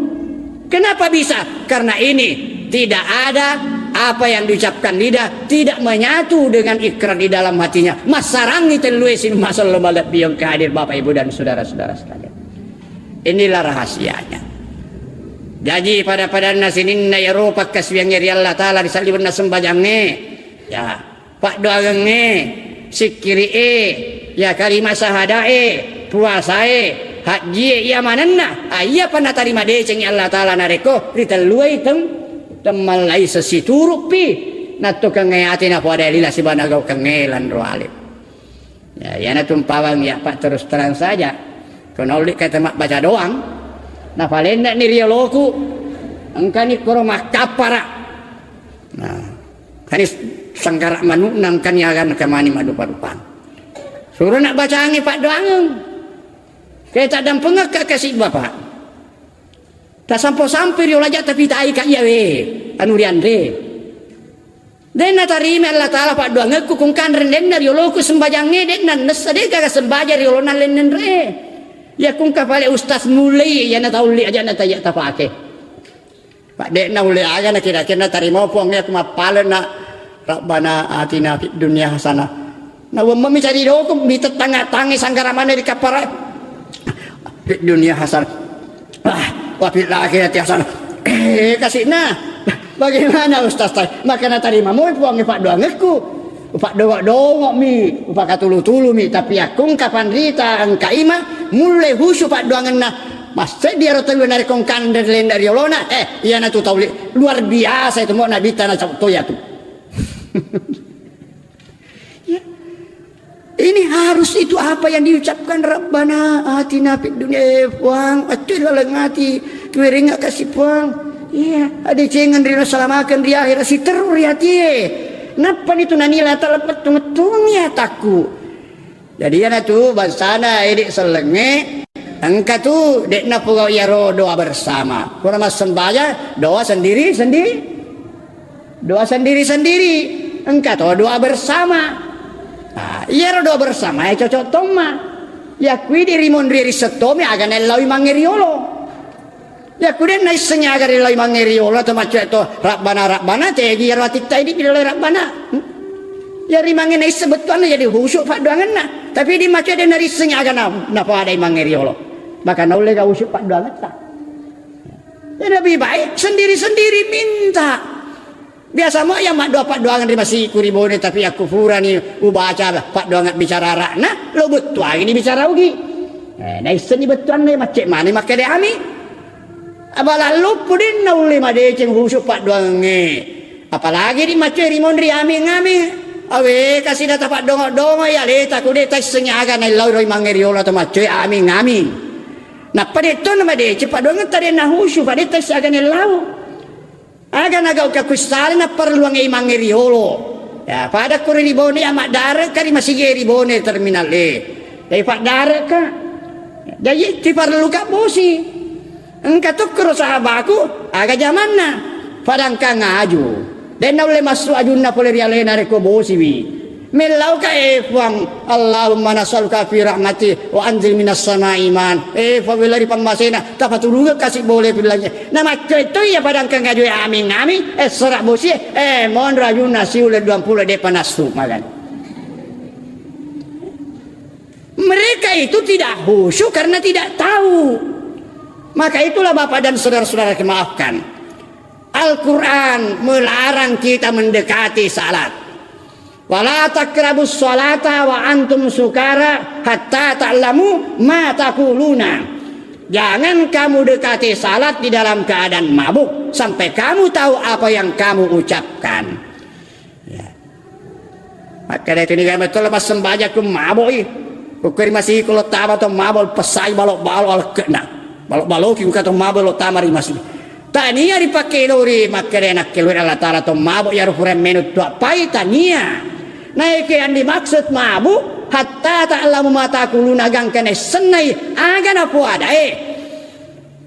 Kenapa bisa? Karena ini tidak ada apa yang diucapkan lidah, tidak menyatu dengan ikrar di dalam hatinya. Massarangi tellue simma sello malebbi yang hadir Bapak Ibu dan saudara-saudara sekalian. Inilah rahasianya. Jaji pada-padanna sininna iyaro pakkasiwiangnge ri Allah Ta'ala ri saliwenna sembajangnge. Ya, paddoangengnge, sikkiri'e, ya, kalima syahadae, puasae, hajjie, iya manenna. Ah, iyapa natarima decengngi Allah Ta'ala narekko ritelluai tem-, temmallai sesituru'pi. Nattokengnge ati napoada lila sibawa nagaukengnge lanro ale. Ya, iyanatu mpawang ya, Pak, terus terang saja. Ko naulli kata mabbaca doang, napalenne'ni rioloku, engkani koro makkappara. Nah, kani sanggara manu'na engkani aga nakamani maddupa-dupang. Suro nabbacangi paddoangeng. Ke taddampengekka kasi Bapak. Tasampo-sampo riolo aja tapitai ka iya we, anu rianre. Den natarima Allah Ta'ala paddoangekku, kungkanreng denna rioloku sembajangnge, den nannessa, de gaga sembajang riolona lennenre. Ya kungka pale ustaz mulai, ya nataulli aja nataya tapake. Pak, de naulle aga nakira-kira natarima puang aku mappale na Rabbana atina fid dunya hasanah. Na wemmemi cari doku, mita tanga-tangi sanggara mana di kapara. Fid dunya hasanah. Ah, wa fil akhirati hasanah. Eh, kasih nah. Bagaimana Ustaz? Maka natarima moi puangnge paddoangekku. Upaddongo-dongomi, upakatulu-tulumi, tapi akkung kapan rita engka ima, mulle husu paddoangenna. Masseddi aro tellue narekko engka anre lenda riolona, eh, iyanatu tau li-, luar biasa itu, mo nabitta nacau toya tu. Ya. Ini harus itu apa yang diucapkan, Rabbana atina fid dunya, eh, Puang, accu laleng ati, kuerengnga kasi Puang. Iya, adecengan ri nasalamaken ri akhirat, siterru ri atie. Nappani tu nanila talapettung tungi atakku. Jadi iyanatu bangsana ede sellengnge, engka tu de'na pogau iyaro doa bersama. Pura massembajang, doa sendiri-sendiri. Doa sendiri-sendiri. Engka to doa bersama. Nah, iyaro doa bersama e cocok tomma. Yakkuidi rimonri rissettomi aga naellau imangnge riolo. Yakku de naissengngi aga rillau imangnge riolo atau maccoe to Rabbana, Rabbana, tegi iyaro atitta idi rillau Rabbana. Hmm? Ya rimangnge naisseng bettuanna jadi khusyuk paddoangenna. Tapi idi maccoe de narissengngi aga na, napada imangnge riolo. Maka naulle ga khusyuk paddoangetta. Ya lebih baik sendiri-sendiri minta. Biasa mo iya maddoa paddoangeng ri masiku ri Bone, tapi yakku furani ubaca paddoangeng bicara ara'na, lo bettuangi ni bicara ugi. Eh, naissenni bettuanna, macce mani makkeda ami. Abalang loppo de naulle madeceng khusyuk paddoangengnge. Apalagi di maccoe rimonri aming-aming. Awe, kasi na tapaddongo-dongo iya leta ku de taissengngi aga naellau ro imangnge riolo to maccoe aming-aming. Nappa de to na madeceng paddoangetta de na khusyuk, pa de taisseng aga naellau. Aga nagau ka kussale napparelluang imangnge riolo. Ya, pada kuri ri Bone, ya, maddareka ri masigi ri Bone terminal e. Jadi paddareka. Jadi tiparelluka bosi. Engka tokkoro sahabaku, aga jamanna. Padangkang aju. De naulle massu ajunna pole ri alena rekko bosiwi. Mellauka, eh, Puang, Allahumma nas'aluka fi rahmati wa anzil minas sama'i iman. Eh, Puang, wela ri pammasena, tapaturungeng kasi bole pi langi. Na maccoe to iya padangkang ajue aming-aming, eh, sera bosie, eh, monro ajunna siule duampulo depa nassu magani. Mereka itu tidak khusyuk karena tidak tahu. Maka itulah Bapak dan saudara-saudara, maafkan. Al-Quran melarang kita mendekati salat. "Wala taqrabus sholata wa antum sukara hatta ta'lamu ma taquluna." Jangan kamu dekati salat di dalam keadaan mabuk sampai kamu tahu apa yang kamu ucapkan. Ya. Makkeda itu niga betul pas sembajang ku mabuk i. Kukuri masih kulo tama to mabuk pesai balok-balok alekna. Balok-baloki kuka to mabuk lo tama ri masih. Tania ripake lori makkeda nakkelui Allah Ta'ala to mabuk ya rufuran menu tuak pai tania. Naike yang dimaksud mabuk hatta ta'lamu ma taquluna gangka naissennai aga napoadae.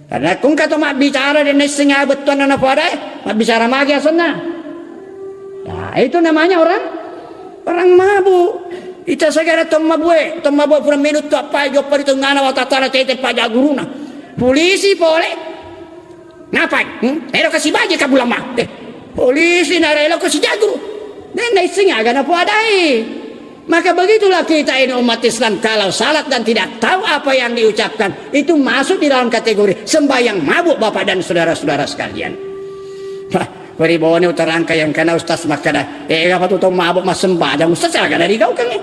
Karena kungka to mabbicara dan naissengngi bettuanna napoadae, mabbicara magi asenna. Nah, itu namanya orang orang mabuk. Ita segala to mabue, to mabuk pura menu tuak pai joppa di tengana wa tatara tete paja guruna. Polisi pole. Ngapain? Hmm? Ero kasi baje ka bulamma. Eh, polisi narelo ko si jago. Dan naissengngi aga napoadae. Maka begitulah kita ini umat Islam, kalau salat dan tidak tahu apa yang diucapkan, itu masuk di dalam kategori sembahyang mabuk, Bapak dan saudara-saudara sekalian. Wah, kori bone utarangka yang kena ustaz makkada, eh, apa tu tau mabuk massembajang ustaz, aga dari kau kan?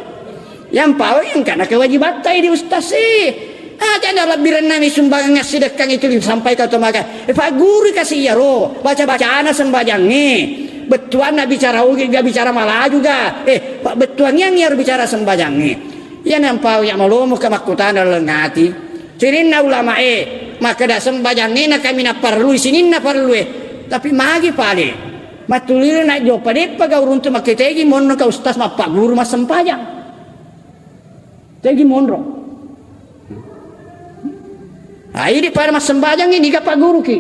Yang pau yang kena kewajibatta di ustaz sih. Aja na labbirenna mi sumbangan sidekkang itu disampaikan to maka. Eh, Pak Guru kasih ya ro, baca-bacana sembajangi. Bettuanna bicara ugi ga bicara Malaju ga. Eh, Pak bettuang yang ya bicara sembajangi. Iya nampau ya malomo ka makkutana lengati. Sininna ulama e, makkeda sembajangi na kami na parlu sininna parlu e. Tapi magi pale. Matulire na joppa deppa ga uruntu makketegi monno ka ustaz mappaguru massempajang. Tegi monro. Ah, idi pada massembajang ini, niga pagguruki?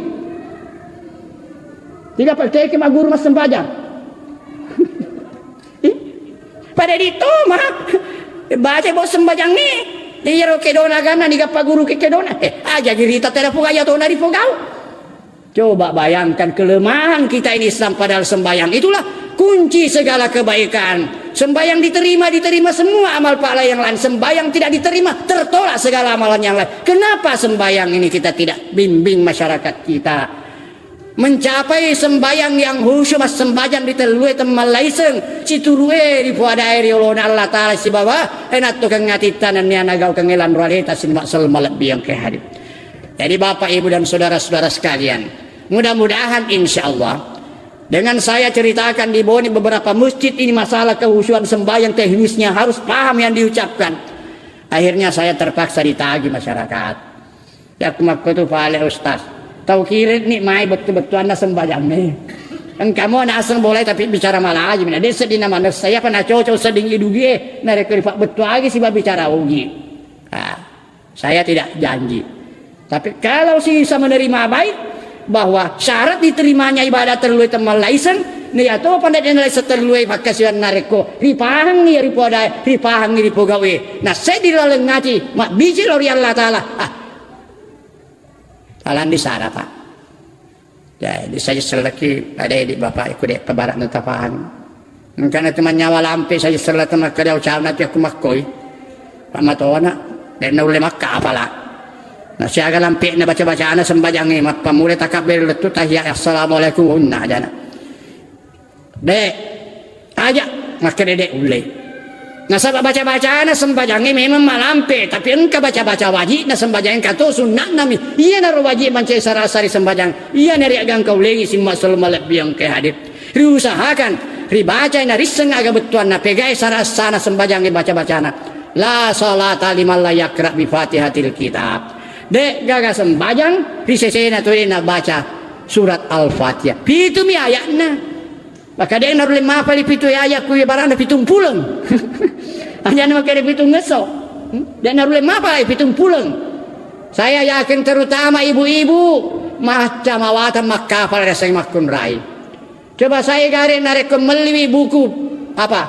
Tiga pa-, teki magguru massembajang. Ih, pada ditoma. Baca bo sembajang ni. Iyaro kedona gana, niga pagguruki kedona. Eh, aja girita telepon aja tona ripogau. Coba bayangkan kelemahan kita ini Islam padahal sembahyang itulah kunci segala kebaikan. Sembahyang diterima, diterima semua amal pahala yang lain. Sembahyang tidak diterima, tertolak segala amalan yang lain. Kenapa sembahyang ini kita tidak bimbing masyarakat kita? Mencapai sembahyang yang khusyuk, mas sembahyang di telue temmallaiseng, siturue ripoadae riolona Allah Ta'ala sibawa enatto kengatitta nennia nagau kengelan roaleta sinma selma lebbi yang ke hadir. Jadi Bapak, Ibu, dan saudara-saudara sekalian, mudah-mudahan insya Allah dengan saya ceritakan di Boni beberapa masjid ini masalah kehusuan sembahyang teknisnya harus paham yang diucapkan. Akhirnya saya terpaksa ditagi masyarakat. Ya, aku makko tu pale ustaz. Tau kirit ni mai betul-betul anda sembahyang ni. Engkamu anak asal boleh tapi bicara malah aja. Dia sedih nama saya apa nak cocok sedih idugie. Mereka ripak betul lagi sih bicara ugi. Ah. Saya tidak janji. Tapi kalau si bisa menerima baik, bahwa syarat diterimanya ibadah terlue temmal laiseng, ni atau pandai dena laiseng terlue makkasiwan narekko, ripahangi ripoda, ripahangi ripogawe. Nah, saya di laleng ngaji, mak biji lori Allah Ta'ala. Ah, alam di sara, Pak. Jadi, saya selleki, ada di Bapak, ikut dek, pebarak netapahan. Engkana tu manyawa lampe, saya sella tu makkeda ucapna tu aku makkoi. Pak matona, dan ulle makka apala. Nah, siaga lampe na baca-bacana sembajangi, mappamule takabbere lettu tahiyat, assalamualaikum, unna ajana. Dek, aja, makkeda dek ulle. Nasaba baca-bacana sembajangi memang malampe, tapi engka baca-baca wajib na sembajangi engka to sunnah nami. Iya naro wajib mancai sarasari sembajang. Iya nari agangka ulengi simma selalu malebbi engka hadir. Riusahakan, ribaca na risseng aga bettuanna pegai sarasana sembajangi baca-bacana. La salata liman la yakra bi fatihatil kitab. Dek gaga sembajang, risesena tu na baca surat Al-Fatihah. Pitu mi ayatna. Maka de' narulle mapali pitu ayat ku ibaratna pitung puleng. Ajana maka de' pitung ngesso. Hmm? De' narulle mapali pitung puleng. Saya yakin terutama ibu-ibu macam awatan makkapal rasai makkunrai. Coba saya gare narekko melliwi buku apa?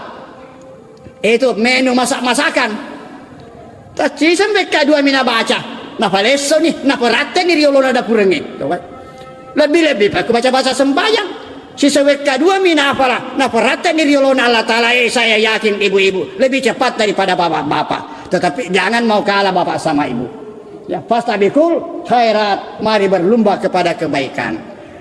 Itu menu masak-masakan. Taccisa wekka dua mi nabaca. Napalessoni, naparatteni ri olona dapurengnge. Lebbi-lebbi pakku baca-baca sembahyang. Sisa wekka dua mi nafala, naparatteni ri olona Allah Ta'ala. Eh, saya yakin ibu-ibu lebih cepat daripada bapak-bapak. Tetapi jangan mau kalah bapak sama ibu. Ya, fastabiqul khairat, mari berlomba kepada kebaikan.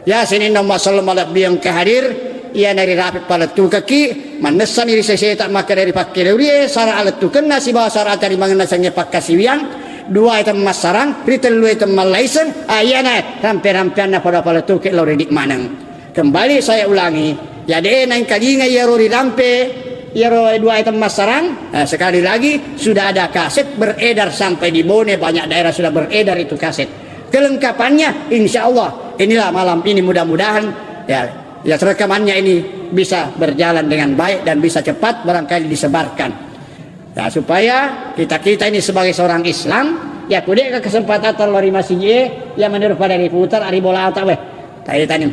Ya, sininna umma sallam malebbi engka hadir. Iyana rirapi palettukekki, mannessani ri seseta makkeda ri pakkeleurie, sara alettukenna sibawa sara atarimangenna sengnge pakkasiwiang, duae temmassarang, ritellue temmallaiseng, a, iyana rampe-rampeanna pada palettuke lao ri idi maneng. Kembali saya ulangi, ya de naengkalinga iyaro rirampe, iyaro duae temmassarang, eh, sekali lagi, sudah ada kaset beredar sampai di Bone, banyak daerah sudah beredar itu kaset. Kelengkapannya, insya Allah, inilah malam ini mudah-mudahan, ya, ya, rekamannya ini bisa berjalan dengan baik dan bisa cepat barangkali disebarkan. Ya, supaya kita-kita ini sebagai seorang Islam, ya, kudeka kesempatan tellori masigi, ya, menurut pada riputar, ari bolata, weh. Tadi tadi,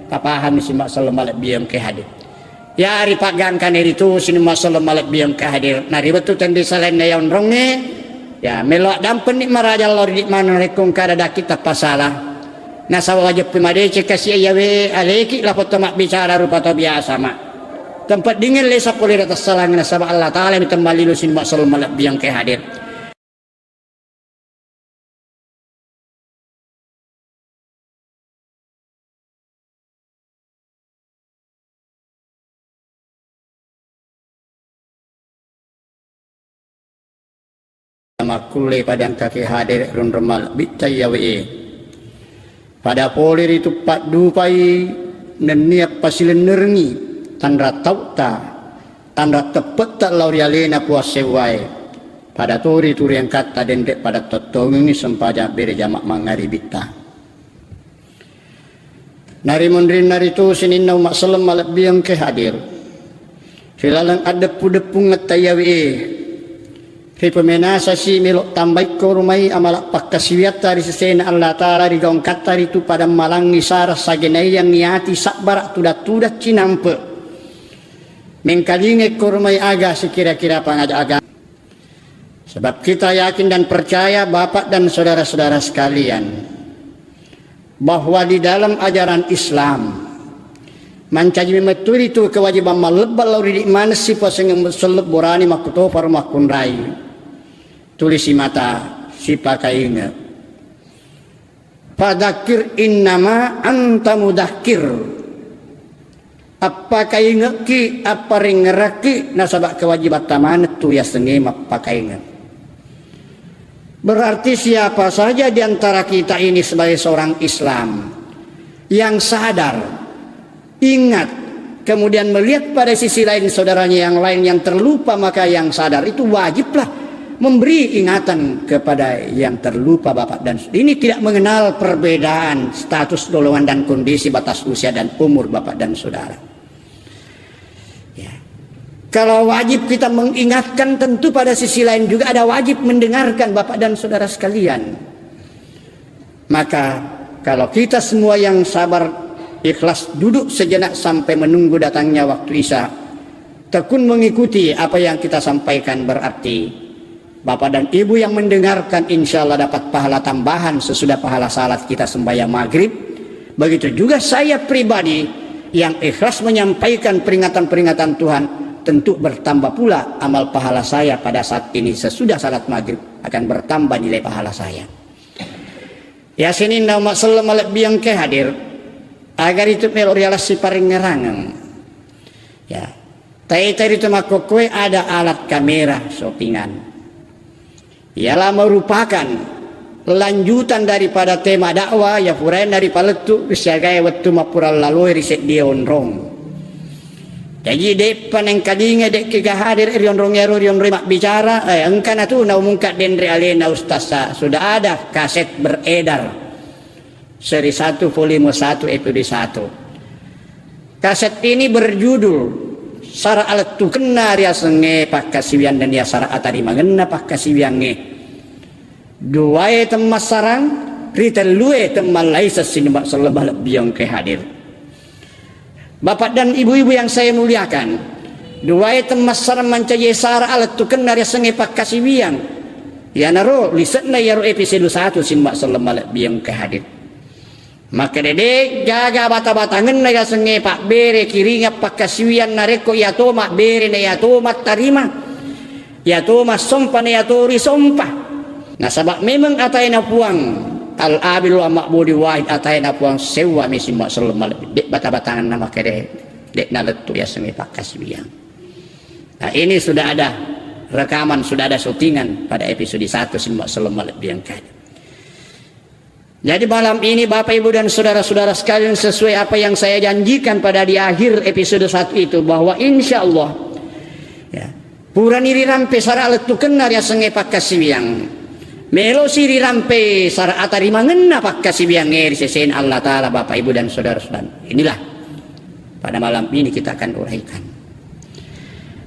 tapaham si Mak Sallam malebbi engke hadir. Ya, ripaggangkani ritu, sini Mak Sallam malebbi engke hadir. Nah, ri wettu tendi salainna ya onrongnge, ya, melo dampenni maraja lao ri mana rekko engka ada daki tappa salah. Nasaba wajeppi madeceng kasi iyawe aleki lapetto mabbicara rupa tau biasa, Mak. Tempat dingin lesa pole ri tassalang nasaba Allah Ta'ala mi temmalilo sini Mak Sallam malebbi engke hadir. Makkulle pada engkaki hadir runrung malebbitta iyawe. Pada pole ritu paddupai nennia pasilennerengngi tanra tau'ta, tanra teppetta lao ri alena Puang Sewwae. Pada tori tu riangkatta denre pada tottongengi sempajang bere jama mangaribitta. Narimunrinna ritu sininna umma selleng malebbi engke hadir. Ri laleng addeppu-deppungetta iyawe, ripamenasasi melo tambaikko rumai amala pakkasiwiatta ri sesena Allah Ta'ala ri gaungkatta ritu pada malangngi sara sagenaiyangngi ati sabbara tudang-tudang cinampe. Mengkalinga ko rumai aga sikira-kira pangaja aga. Sebab kita yakin dan percaya, Bapak dan saudara-saudara sekalian, bahwa di dalam ajaran Islam, mancaji memettui itu kewajiban mallebba lao ri idi maneng sipasengeng selleng borani makkutoparo makkunrai. Tulisi mata, sipakainge. Fadzakir innama anta mudzakir. Appakaingekki, apparengngerakki, nasaba kewajibatta maneng tu yasengnge mappakaingeng. Berarti siapa saja di antara kita ini sebagai seorang Islam yang sadar, ingat, kemudian melihat pada sisi lain saudaranya yang lain yang terlupa, maka yang sadar itu wajiblah memberi ingatan kepada yang terlupa, Bapak dan Saudara. Ini tidak mengenal perbedaan status golongan dan kondisi, batas usia dan umur, Bapak dan Saudara. Ya. Kalau wajib kita mengingatkan, tentu pada sisi lain juga ada wajib mendengarkan, Bapak dan Saudara sekalian. Maka, kalau kita semua yang sabar, ikhlas duduk sejenak sampai menunggu datangnya waktu Isya, tekun mengikuti apa yang kita sampaikan, berarti Bapak dan Ibu yang mendengarkan, insya Allah dapat pahala tambahan sesudah pahala salat kita sembahyang maghrib. Begitu juga saya pribadi yang ikhlas menyampaikan peringatan-peringatan Tuhan, tentu bertambah pula amal pahala saya pada saat ini sesudah salat maghrib, akan bertambah nilai pahala saya. Ya, sininna umma selleng malebbi engke hadir, agar itu melo rialassi parengngerangeng. Ya. Taita ritu makkokkoe ada alat kamera shoppingan. Ialah merupakan lanjutan daripada tema dakwah ya puraenna ripalettu siagae wettu mappura laloe ri seddie onrong. Jaji, de'pa nengkalinga, de'ki ga hadir ri onrong ero, ri onrong mabbicara, eh, engkana tu naumungka denre alena Ustaz Sa, sudah ada kaset beredar. Seri satu, volume satu, episode satu. Kaset ini berjudul Sara Alettukenna Riasengnge Pakkasiwiang nennia Sara Atarimangenna Pakkasiwiangnge. Duae temmassarang, ritellue temmallaiseng sining umma selleng malebbi engke hadir. Bapak dan ibu-ibu yang saya muliakan, duae temmassarang mancaji sara alettukenna riasengnge pakkasiwiang. Iyanaro lise'na iyaro episode satu sining umma selleng malebbi engke hadir. Makkeda de gaga bata-batangenna riasengnge pabbere kiringang pakkasiwiang narekko iyato mabbere na iyato mattarima. Iyato massompa na iyato risompa. Nasaba memeng ataena Puang, Al-Abil wa Ma'budi Wahid, ataena Puang sewwa mi sining umma selleng malebbi. De bata-batangenna makkeda. De'na lettu yasengnge pakkasiwiang. Nah, ini sudah ada rekaman, sudah ada syutingan pada episode satu, simak selama lebih yang kada. Jadi malam ini Bapak Ibu dan saudara-saudara sekalian, sesuai apa yang saya janjikan pada di akhir episode satu itu, bahwa insya Allah, ya, purani rirampe sara lettukenna riasengnge pakkasiwiang. Melosi rirampe sara atarimangenna pakkasiwiangnge ri sesena Allah Ta'ala, Bapak Ibu dan saudara-saudara. Inilah pada malam ini kita akan uraikan.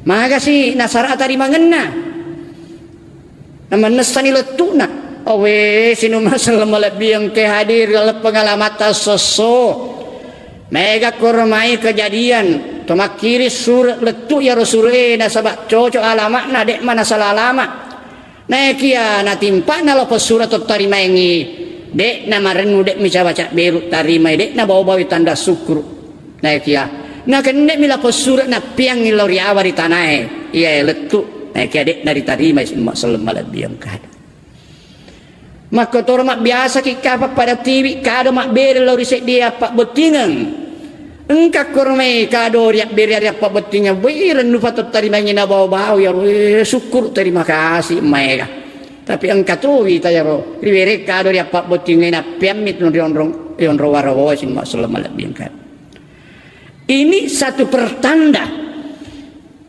Magasi nasara atarimangenna. Namannessani lettu'na. Awe, sinumma selleng malebbi engke hadir dalam pengalamatta sesso. Mega koromai kejadian, to makkiri sure lettu iyaro sure nasaba cocok alama'na, de'ma nasala alama. Naekia natimpa'na lao pessura to tarimaengngi, de'na marennu, de'mi cawa cabberu tarimai, de'na bau-baui tanda sukkuru. Naekia nakenne'mi lao pessura nappiangngi lao ri awa ri tanae, iyae lettu. Naekia de'na ritarimai, simak selleng malebbi engka. Makkotoro mabbiasaki kapang pada tiwi kado mabbere lao ri seddie appabbottingeng. Engka koromai kado riabbere ri appabbottingeng, wei rennu patottarimangngi nabau-bau iyaro, eh, sukkuru, terima kasih, maega. Tapi engka towi tayaro riwere kado ri appabbottingeng, nappiammi tu rionrong, rionrong warawoe, simak selleng malebbi engka. Ini satu pertanda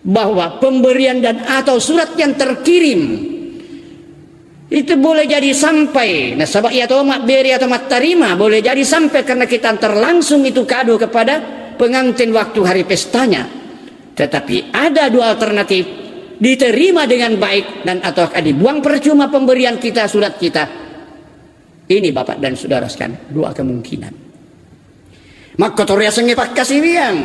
bahwa pemberian dan atau surat yang terkirim itu boleh jadi sampai, nasaba iya to mabbere atau mattarima boleh jadi sampai karena kita antar langsung itu kado kepada pengantin waktu hari pestanya. Tetapi ada dua alternatif, diterima dengan baik dan atau dibuang percuma pemberian kita, surat kita. Ini Bapak dan Saudara sekalian, dua kemungkinan. Makkotoro yasengnge pakkasiwiang.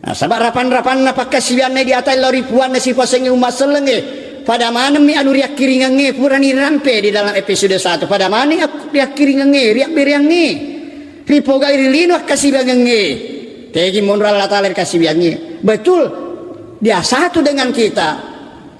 Nasaba rapan-rapanna pakkasiwianna di atai lao ri puanna sipasengnge umma sellengnge. Pada manemmi anu riakkiringengnge purani rampe di dalam episode satu. Pada mani ak-, riakkiringengnge, riabbereangnge. Ripogai ri lino akkasiwiangengnge. Tegi monro Allah Ta'ala ri kasiwiangnge. Betul, dia satu dengan kita.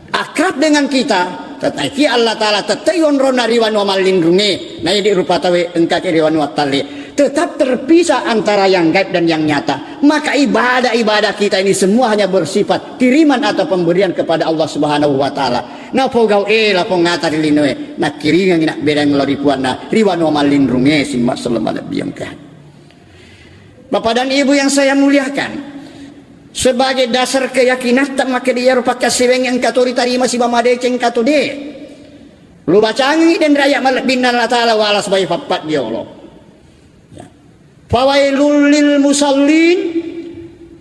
Akrab dengan kita, tetapi Allah Ta'ala tettai onronna ri wanua mallinrungnge, na idi rupa tauwe engkaki ri wanua talle, tetap terpisah antara yang gaib dan yang nyata. Maka ibadah-ibadah kita ini semua hanya bersifat kiriman atau pemberian kepada Allah Subhanahu wa Ta'ala. Napogau e lapong ata ri linoe, nakkiringangi nabbereng lao ri puanna ri wanua mallinrungnge, simak selleng malebbi engka. Bapak dan Ibu yang saya muliakan, sebagai dasar keyakinatta makkeda iyaro pakkasiwiang engka to ritarima siba madeceng engka to de. Lu bacangi denre ayat malebbinna Allah Ta'ala wala sebagai pappat diolo. Ya. Fawailul lil musallin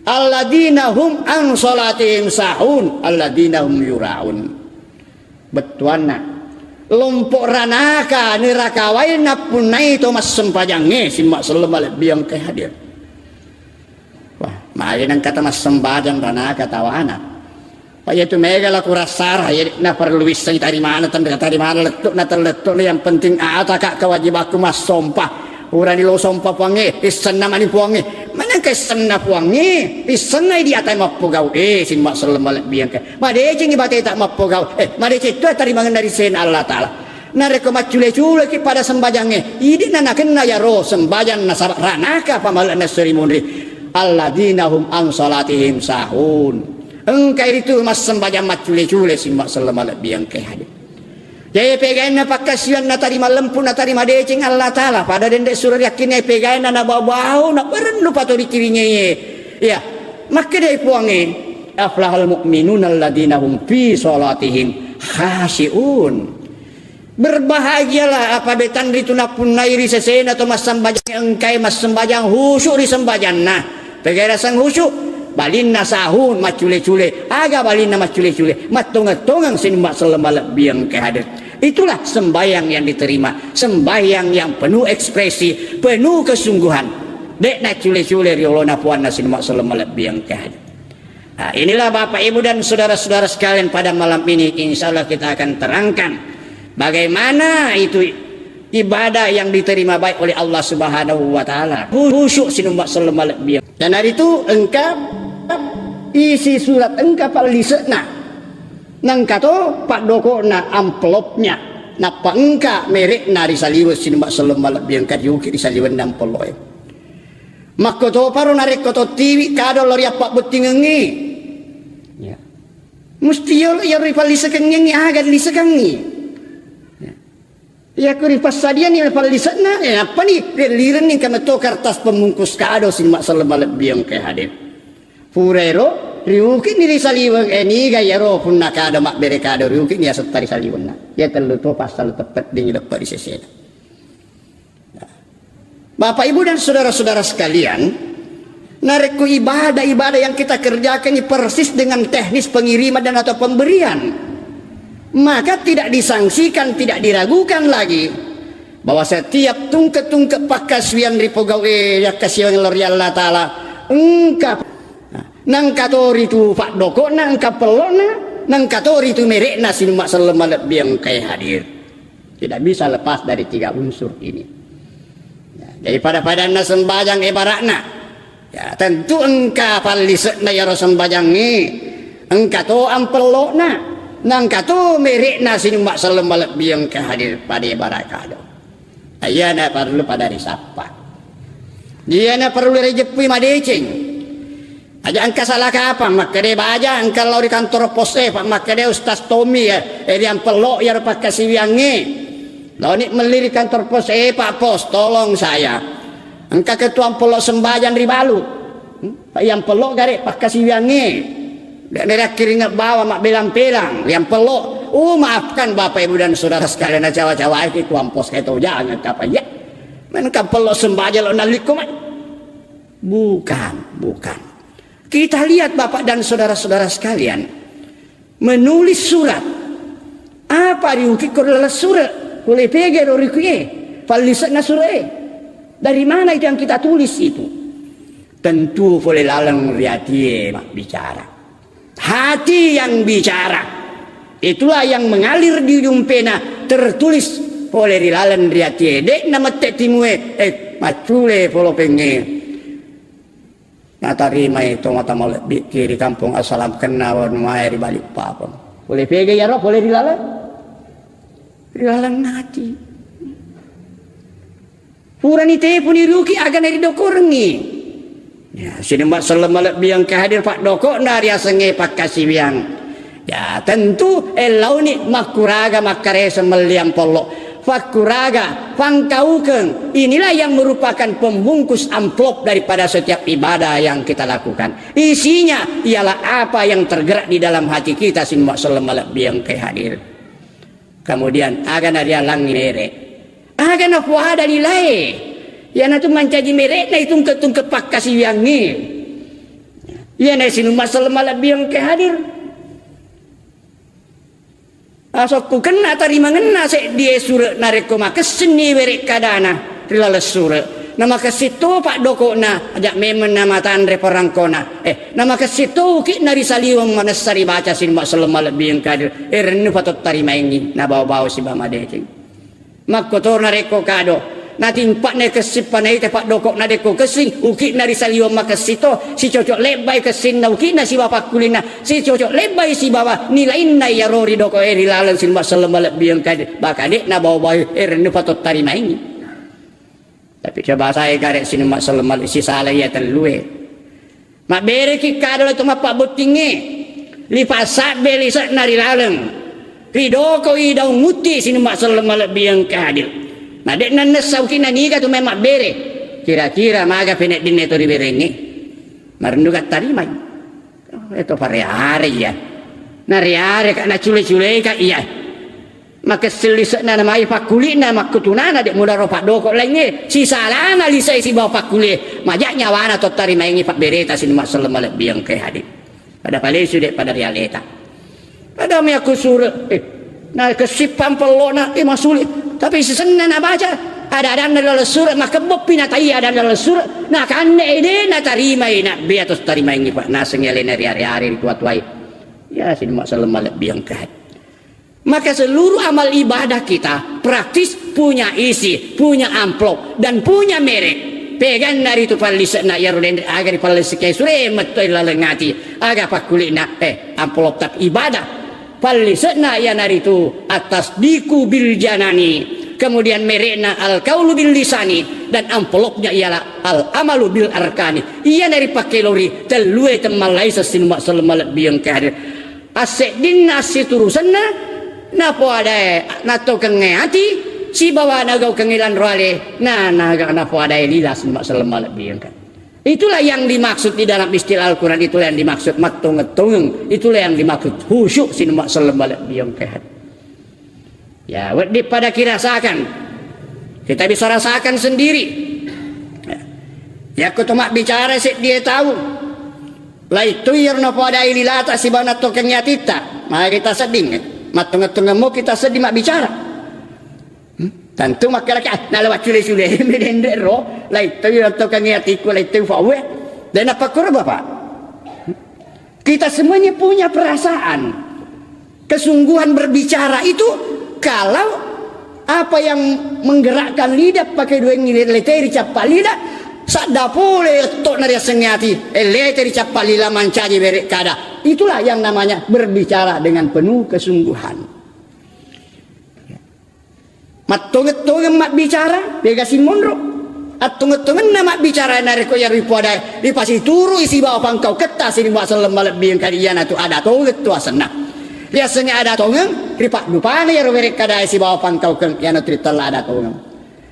alladzina hum an salatihim sahun alladzina hum yuraun. Bettuanna, lompo ranaka neraka wae nappunnai to massempajangnge, simma selleng malebbi engkae hadir. Wah, magi nengka ta massempajang ranaka tawana. Pa iyatu mega la kurassara, ye, na perlu wissengi tadi mana tende tadi mana lettu na tellettu, yang penting ataka kewajibakku massompa. Purani lo sompa Puangnge, issenna mani Puangnge. Manengka issenna Puangnge, issenna idi atai mappogau. Eh, simma selleng malebbi engka. Madecengi bateta mappogau. Eh, madeceng tu tarimangenna ri sena Allah Ta'ala. Narekko maccule-culeki pada sembajangnge, idi na nakenna yaro sembajang nasaba ranaka pamale'na seri munri. Alladzina hum an salatihim sahun. Engka iritu massembajang maccule-cule simma selleng malebbi engka hadir. Jaji pegaenna pakkasiwiang natari mallempu, natari madeceng Allah Ta'ala. Pada dende suro riakkinna pegaenna nabau-bau, nabarennu pato rikiringie. Iya, makkedai Puangnge, "Aflahal mu'minun alladzina hum fi salatihim khashi'un." Berbahagialah apa betanri tu nappunnai ri sesena to massembajang engkae massembajang khusyuk ri sembajanna. Pegai raseng khusyuk, balinna sahun maccule-cule. Aga balinna maccule-cule? Mattongeng-tongeng sining masselleng malebbi engkae hadir. Itulah sembahyang yang diterima, sembahyang yang penuh ekspresi, penuh kesungguhan. De'na cule-cule riolona Puanna sining masselleng malebbi engkae hadir. Nah, inilah Bapak Ibu dan saudara-saudara sekalian pada malam ini, insya Allah kita akan terangkan bagaimana itu ibadah yang diterima baik oleh Allah Subhanahu wa Ta'ala. Khusyuk sining masselleng malebbi. Iyanaritu engka isi surat engka pallise'na. Nengka to paddoko'na amplopnya. Nappa engka mere'na ri saliweng sining masselleng malebbi engka riuki ri saliwenna amploe. Makkotoparo narekko tottiwi kado lao ri appabbottingengngi. Ya. Musti yolo iyaro ripallisekengngi aga lisekengngi. Ya. Iyako ripassadiani pallise'na, eh, nappani riellirenni engka metto kertas pembungkus kado sining masselleng malebbi engka hadir. Purairo riuki'ni ri saliweng, eh, niga iyaro punna kado mabbere kado riuki'ni asetta ri saliwenna. Iya tellu to passaleng teppeddingi leppe ri sesena. Bapak, Ibu, dan saudara-saudara sekalian, narekko ibadah-ibadah yang kita kerjakan ini persis dengan teknis pengiriman dan atau pemberian, maka tidak disangsikan, tidak diragukan lagi bahwa setiap tungke-tungke pakkasiwiang ripogau'i, eh, yakkasiwiang lao ri Allah Ta'ala, engka, nengka to ritu paddoko'na, engka pello'na, nengka to ritu mere'na sining masselleng malebbi engkae hadir. Tidak bisa lepas dari tiga unsur ini. Ya, jadi pada-padanna sembajang ibaratna. Ya, tentu engka pallise'na iyaro sembajangnge, engka to ampello'na, nengka to mere'na sining masselleng malebbi engka hadir pada ibarat kado. Iyana parellu pada risappa. Iyana parellu rijeppui madeceng. Aja engka salah kapang, makkeda baja engka lao ri kantor pos, eh, Pak, makkeda Ustaz Tommy, ya, eh, riampello iyaro pakkasiwiangnge. Laoni melli ri kantor pos, eh, Pak Pos, tolong saya. Engka ketua ampello sembajang ri Balu. Hmm? Pak, iyampello gare pakkasiwiangnge. De' narakkiringnge bawa mabbelang-pelang, riampello. Oh, maafkan Bapak Ibu dan Saudara sekalian, nacawa-cawaiki kuampos kae to jangan kapang, ya. Men kampello sembajang lo nallikko mai. Bukan, bukan. Kita lihat, Bapak dan saudara-saudara sekalian, menulis surat. Apa riukikko ri laleng sure'? Pole pega ro riuki e? Pallise'na sure' e. Dari mana itu yang kita tulis itu? Tentu pole laleng ri atie mabbicara. Hati yang bicara. Itulah yang mengalir di ujung pena, tertulis pole ri laleng ri atie. De' namette timue, eh, maccule polopengnge. Natarimai tomatoa malebbi'ki ri kampong Assalam, kenna wanuae ri Balikpapan. Pole pega iyaro, pole ri laleng, ri laleng ati. Purani tepuni riuki aga naridokorengngi. Ya, sining masselleng malebbi engka hadir paddoko'na riasengnge pakkasiwiang. Ya, tentu ellauni makkuraga makkarese melli ampello. Fakkuraga, pangkaukeng, inilah yang merupakan pembungkus amplop daripada setiap ibadah yang kita lakukan. Isinya ialah apa yang tergerak di dalam hati kita, sining masselleng malebbi engka hadir. Kemudian, aga narialangngi mere'. Aga napoada lilae. Iyanatu mancaji mere'na itungke-tungke pakkasiwiangnge. Iyana sining masselleng malebbi engka hadir. Asokku kenna tarimangenna seddie sure' narekko makessinni were' kadana ri laleng sure'. Namakessing to paddoko'na, aja' memeng namatanre parangkona. Eh, namakessing to uki'na ri saliweng manessa ribaca sining masselleng malebbi engka hadir. Eh, rennu pato tarimaengngi, nabawa-bawa sibawa madeceng. Makkotoro narekko kado, natimpa'na kessing panaita paddoko'na dekko kessing, uki'na ri saliweng makessing to, sicocok lebbai kessinna uki'na sibawa pakkulinna, sicocok lebbai sibawa nilainna iyaro ri doko'e ri laleng sining masselleng malebbi engka hadir, baka de' nabawa-bawa, eh, rennu pato tarimaengngi. Tapi coba sae gare' sining masselleng malebbi sisala iya tellue. Mabbereki kado lao to mappabbottingnge. Lipassabbe lise'na ri laleng. Ridokoi daung utti sining masselleng malebbi engka hadir. Na de' nannessa uki'na niga tu mae mabbere. Kira-kira maga peneddinna to riberengnge? Marennuka tarimai. Oh, eto pareare iya. Nareareka, nacule-culeka iya. Makessing lise'na namai pakkuli'na makkutunana de' mudaro paddoko laingnge. Sisalana lise'e sibawa pakkulie. Maja' nyawana to tarimaengngi pabbereta sining masselleng malebbi engka hadir. Pada palesu de' pada ri aleta. Pada mi aku sure', eh, nakessing pampello'na, eh, masuli'. Tapi sisenna nabaca, ada-adanna ri laleng sure', makebbeppi natai ada-adanna ri laleng sure', nakanne de' natarimai, nabbea to tarimaengngi, Pak, nasengngi alena ri are-are ri tua-tuae. Ya, sining masselleng malebbi engka hadir. Maka seluruh amal ibadah kita praktis punya isi, punya amplop, dan punya merek. Peganna ritu pallise'na iyaro denre aga ripalliseke sure' metto ri laleng ati, aga pakkuli'na, eh, amplop tapi ibadah. Pallise'na iyanaritu at-tasdiqu bil janani. Kemudian merekna al-qaulu bil lisani, dan amplopnya ialah al-amalu bil arkani. Iyana ripakkelori tellue temmallaiseng sining umma selleng malebbi engka hadir. Asseddinna assiturusenna, napoadae nattokengnge ati, sibawa nagaukengngi lanro ale, na, na, napoadae lila sining umma selleng malebbi engka. Itulah yang dimaksud di dalam istilah Al-Quran, itulah yang dimaksud mattongeng-tongeng, itulah yang dimaksud khusyuk sining umma selleng malebbi engka hadir. Ya, wedding pada kirasakan. Kita bisa rasakan sendiri. Ya. Yakko to mabbicara seddie tau. Laitoi iyaro napoadai lilata sibawa nattokengngi atitta. Magi tasedding. Mattongeng-tongeng mo kita sedding mabbicara. Hmm? Tentu makkeda, "Ah, nala waccule-cule, medenre ro. Laitoi nattokengngi atikku, laitoi faue." De napakkoro, Bapak. Kita semuanya punya perasaan. Kesungguhan berbicara itu kalau apa yang menggerakkan lidah pakai dua ini, leteri cappa lidah, sadda pole letto'na riasengnge ati, eh, leteri cappa lila mancaji bere kada. Itulah yang namanya berbicara dengan penuh kesungguhan. Mattongeng-tongeng mabbicara, pega simonro. Attongeng-tongenna mabbicara narekko iyaro ripoadai, ripasiturui sibawa pangkauketta sining umma selleng malebbi engka, iyanatu ada tongeng tu asenna. Riasengnge ada tongeng, ripaddupana iyaro werekkadae sibawa pangkaukeng, iyanatu ritella ada tongeng.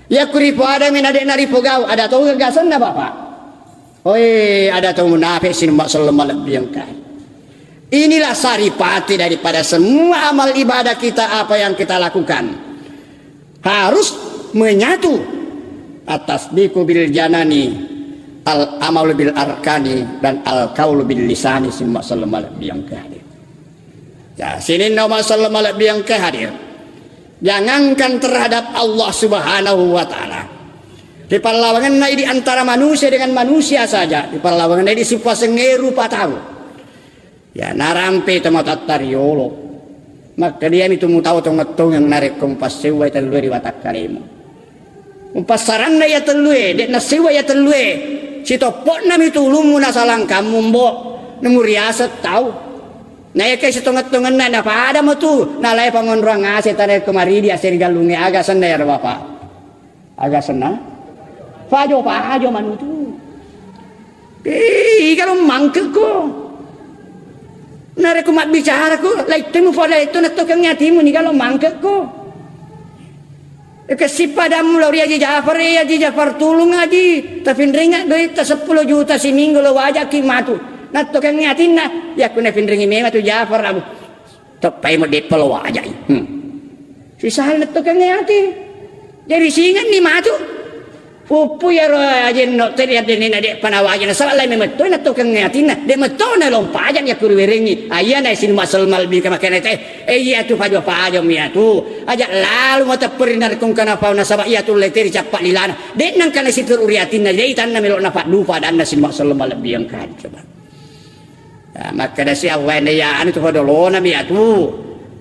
Yakku ripoadami na de'na ripogau, ada tongeng gasenna, Bapak. Oi, ada tau munafik sining umma selleng malebbi engka. Inilah saripati daripada semua amal ibadah kita, apa yang kita lakukan harus menyatu. At-tasdiqu bil janani, al-amalu bil arkani, dan al-qaulu bil lisani sining umma selleng malebbi engka hadir. Ya, sininna umma selleng malebbi engka hadir. Jangankan terhadap Allah Subhanahu wa Ta'ala. Ripallawangenna idi antara manusia dengan manusia saja. Ripallawangenna idi sipasengnge rupa tau. Ya, narampe tomatoatta riolo. Makkeda iyami tu mutau tongeng-tongeng narekko mupassewwai tellue ri watakkalemu. Umpassaranna iya tellue, de' nassewwa iya tellue. Sitoppo'nami tu ulummu nasalangkammu, Mbo'. Nemu riaseng tau. Naeke sitongeng-tongenna, napada mo tu, nalae pangonroang ase, tarekko maridi ase ri gallungnge, aga asenna iyaro, Bapak? Aga asenna? Pajo-pajo manu tu. Eh, iga lo mangkekko. Narekko mabbicara ko, laittemu pada itu nattokengngi atimu, niga lo mangkekko. Kessi padammu lao ri Aji Jafar, eh, Aji Jafar, tulung Aji, tafinringa doitta seppulo juta siminggu lo wajakki matu. Nattokengngi atinna, yakku nafinringi memang tu Jafar, abu. Teppai mo deppa lo wajai. Hmm. Sisal nattokengngi ati. Jadi singenni matu. Puppu iyaro ajenno teri addene na de'pa nawajana, saba' lai memetto nattokengnge atinna, de' metto nalompa aja yakku riwerengngi. Ayana sining umma selleng malebbi engka makkeda te, eh, iyatu pajo-pajo mi iyatu. Aja' lalo matepperi narekko engka napau nasaba' iyatu leteri cappa lilana. De' nengka nasiteru ri atinna, de' itanna melo napaddupa adanna sining umma selleng malebbi engka, coba. Ya, makkedasi awwae na iya anu tu padolona mi atu.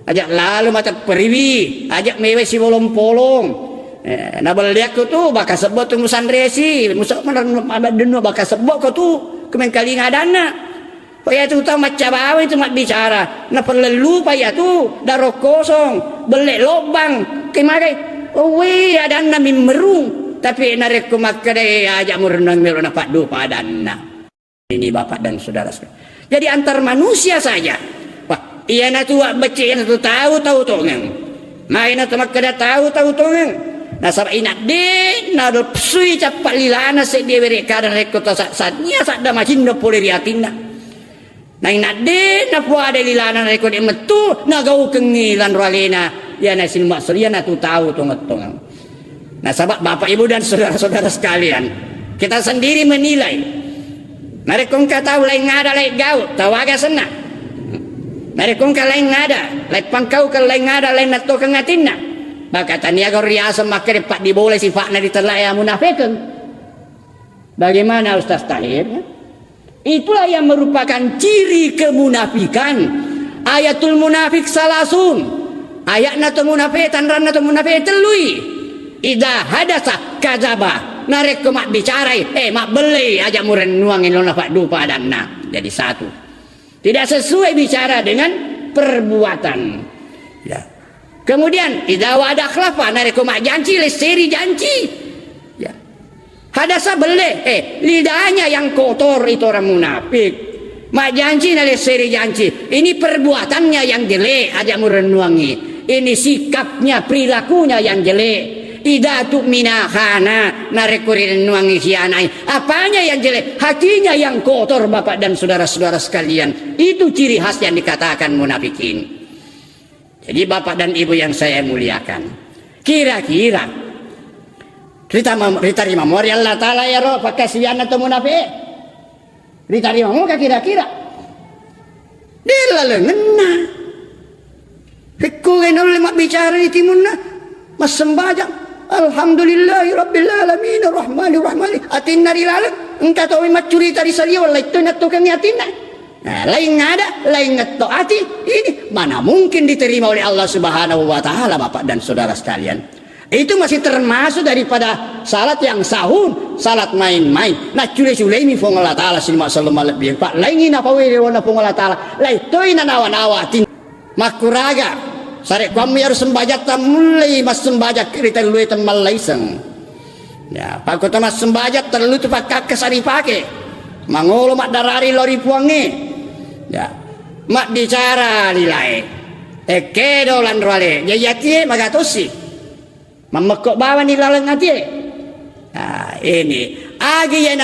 Aja' lalo matepperiwi, aja' mewe sibolong-polong. Eh, nabelliakku tu baka sebbo tu musanresi, musa-, mana-, denno baka sebbo ko tu, kumengkalinga adanna. Ko iya tu tau macca bawang tu mabbicara, napellellupa iya tu, daro kosong, belle lobbang, kemagai, owe, adanna mimmerung. Tapi narekko makkedai aja' murennuang melo napaddupa adanna. Ini Bapak dan Saudara sekalian. Jadi antar manusia saja. Wah, iyanatu wabbecce, iyanatu tau-tau tongeng. Maina tu makkeda tau-tau tongeng. Nasaba' inadde' nalepsui cappa lilana seddie werekkada narekko tasa-, sania sadda macinno pole ri atinna. Na inadde' napoada lilana narekko de' mettu nagaukengngi lanro alena. Iyana sining umma selleng, iyanatu tau tongeng-tongeng. Nasaba' Bapak, Ibu, dan saudara-saudara sekalian, kita sendiri menilai. Narekko engka tau laing ada, laing gau', tau aga asenna. Narekko engka laing ada, laing pangkaukeng, laing ada, laing nattokeng atinna. Maka taniaga riaseng makkeda paddibolai sifa'na ri tellae amunafekeng. Bagaimana Ustaz Tahir? Itulah yang merupakan ciri kemunafikan. Ayatul munafik salasun. Aya'na to munafe, tanranna to munafe tellui. Idza hadasa kadzaba. Narekko mabbicarai, eh, mabbellei, aja' murennuang elo napaddupa adanna. Jadi satu. Tidak sesuai bicara dengan perbuatan. Ya. Kemudian, idza wa'ada akhlafa, narekko majjanci, lesseri janci. Ya. Hadasa belle, eh, lidahnya yang kotor itu orang munafik. Majjanci nalesseri janci. Ini perbuatannya yang jelek, aja murennuangi. Ini sikapnya, perilakunya yang jelek. Idza tu'mina khana, narekko rirennuangi khianai. Apanya yang jelek? Hatinya yang kotor, Bapak dan saudara-saudara sekalian. Itu ciri khas yang dikatakan munafikin. Jadi, Bapak dan Ibu yang saya muliakan, kira-kira rita-, ritarima mo ri Allah Ta'ala iyaro pakkasiwianna to munafi'e? Ritarima moka kira-kira? De' lalengenna. Fekkugai naulle mabbicara di timunna, massembajang. Alhamdulillahi rabbil alamin, arrahmanir rahim. Atinna ri laleng, engka to maccurita ri saliweng, laitto nattokengi atinna. Nah, lain ada, lain ngetto ati, ini mana mungkin diterima oleh Allah Subhanahu wa Ta'ala, Bapak dan Saudara sekalian. Itu masih termasuk daripada salat yang sahun, salat main-main. Nah, cule-culemi Puang Allah Ta'ala, sini masallu malebbi. Pak, laingi napawe ri wana Puang Allah Ta'ala. Laitoi nanawa-nawa ati. Makkuraga, sarekkuammi iyaro sembajatta mullei massembajang ri tellue temmallaiseng. Ya, pakkuto massembajang tellu tu pakkakkesa ripake. Mangolo maddarari lao ri Puangnge. Ya, mabbicara lilae. Ekkedo lanro ale, jaji atie magatosi. Mammekko bawani laleng atie. Nah, ini. Agi iyana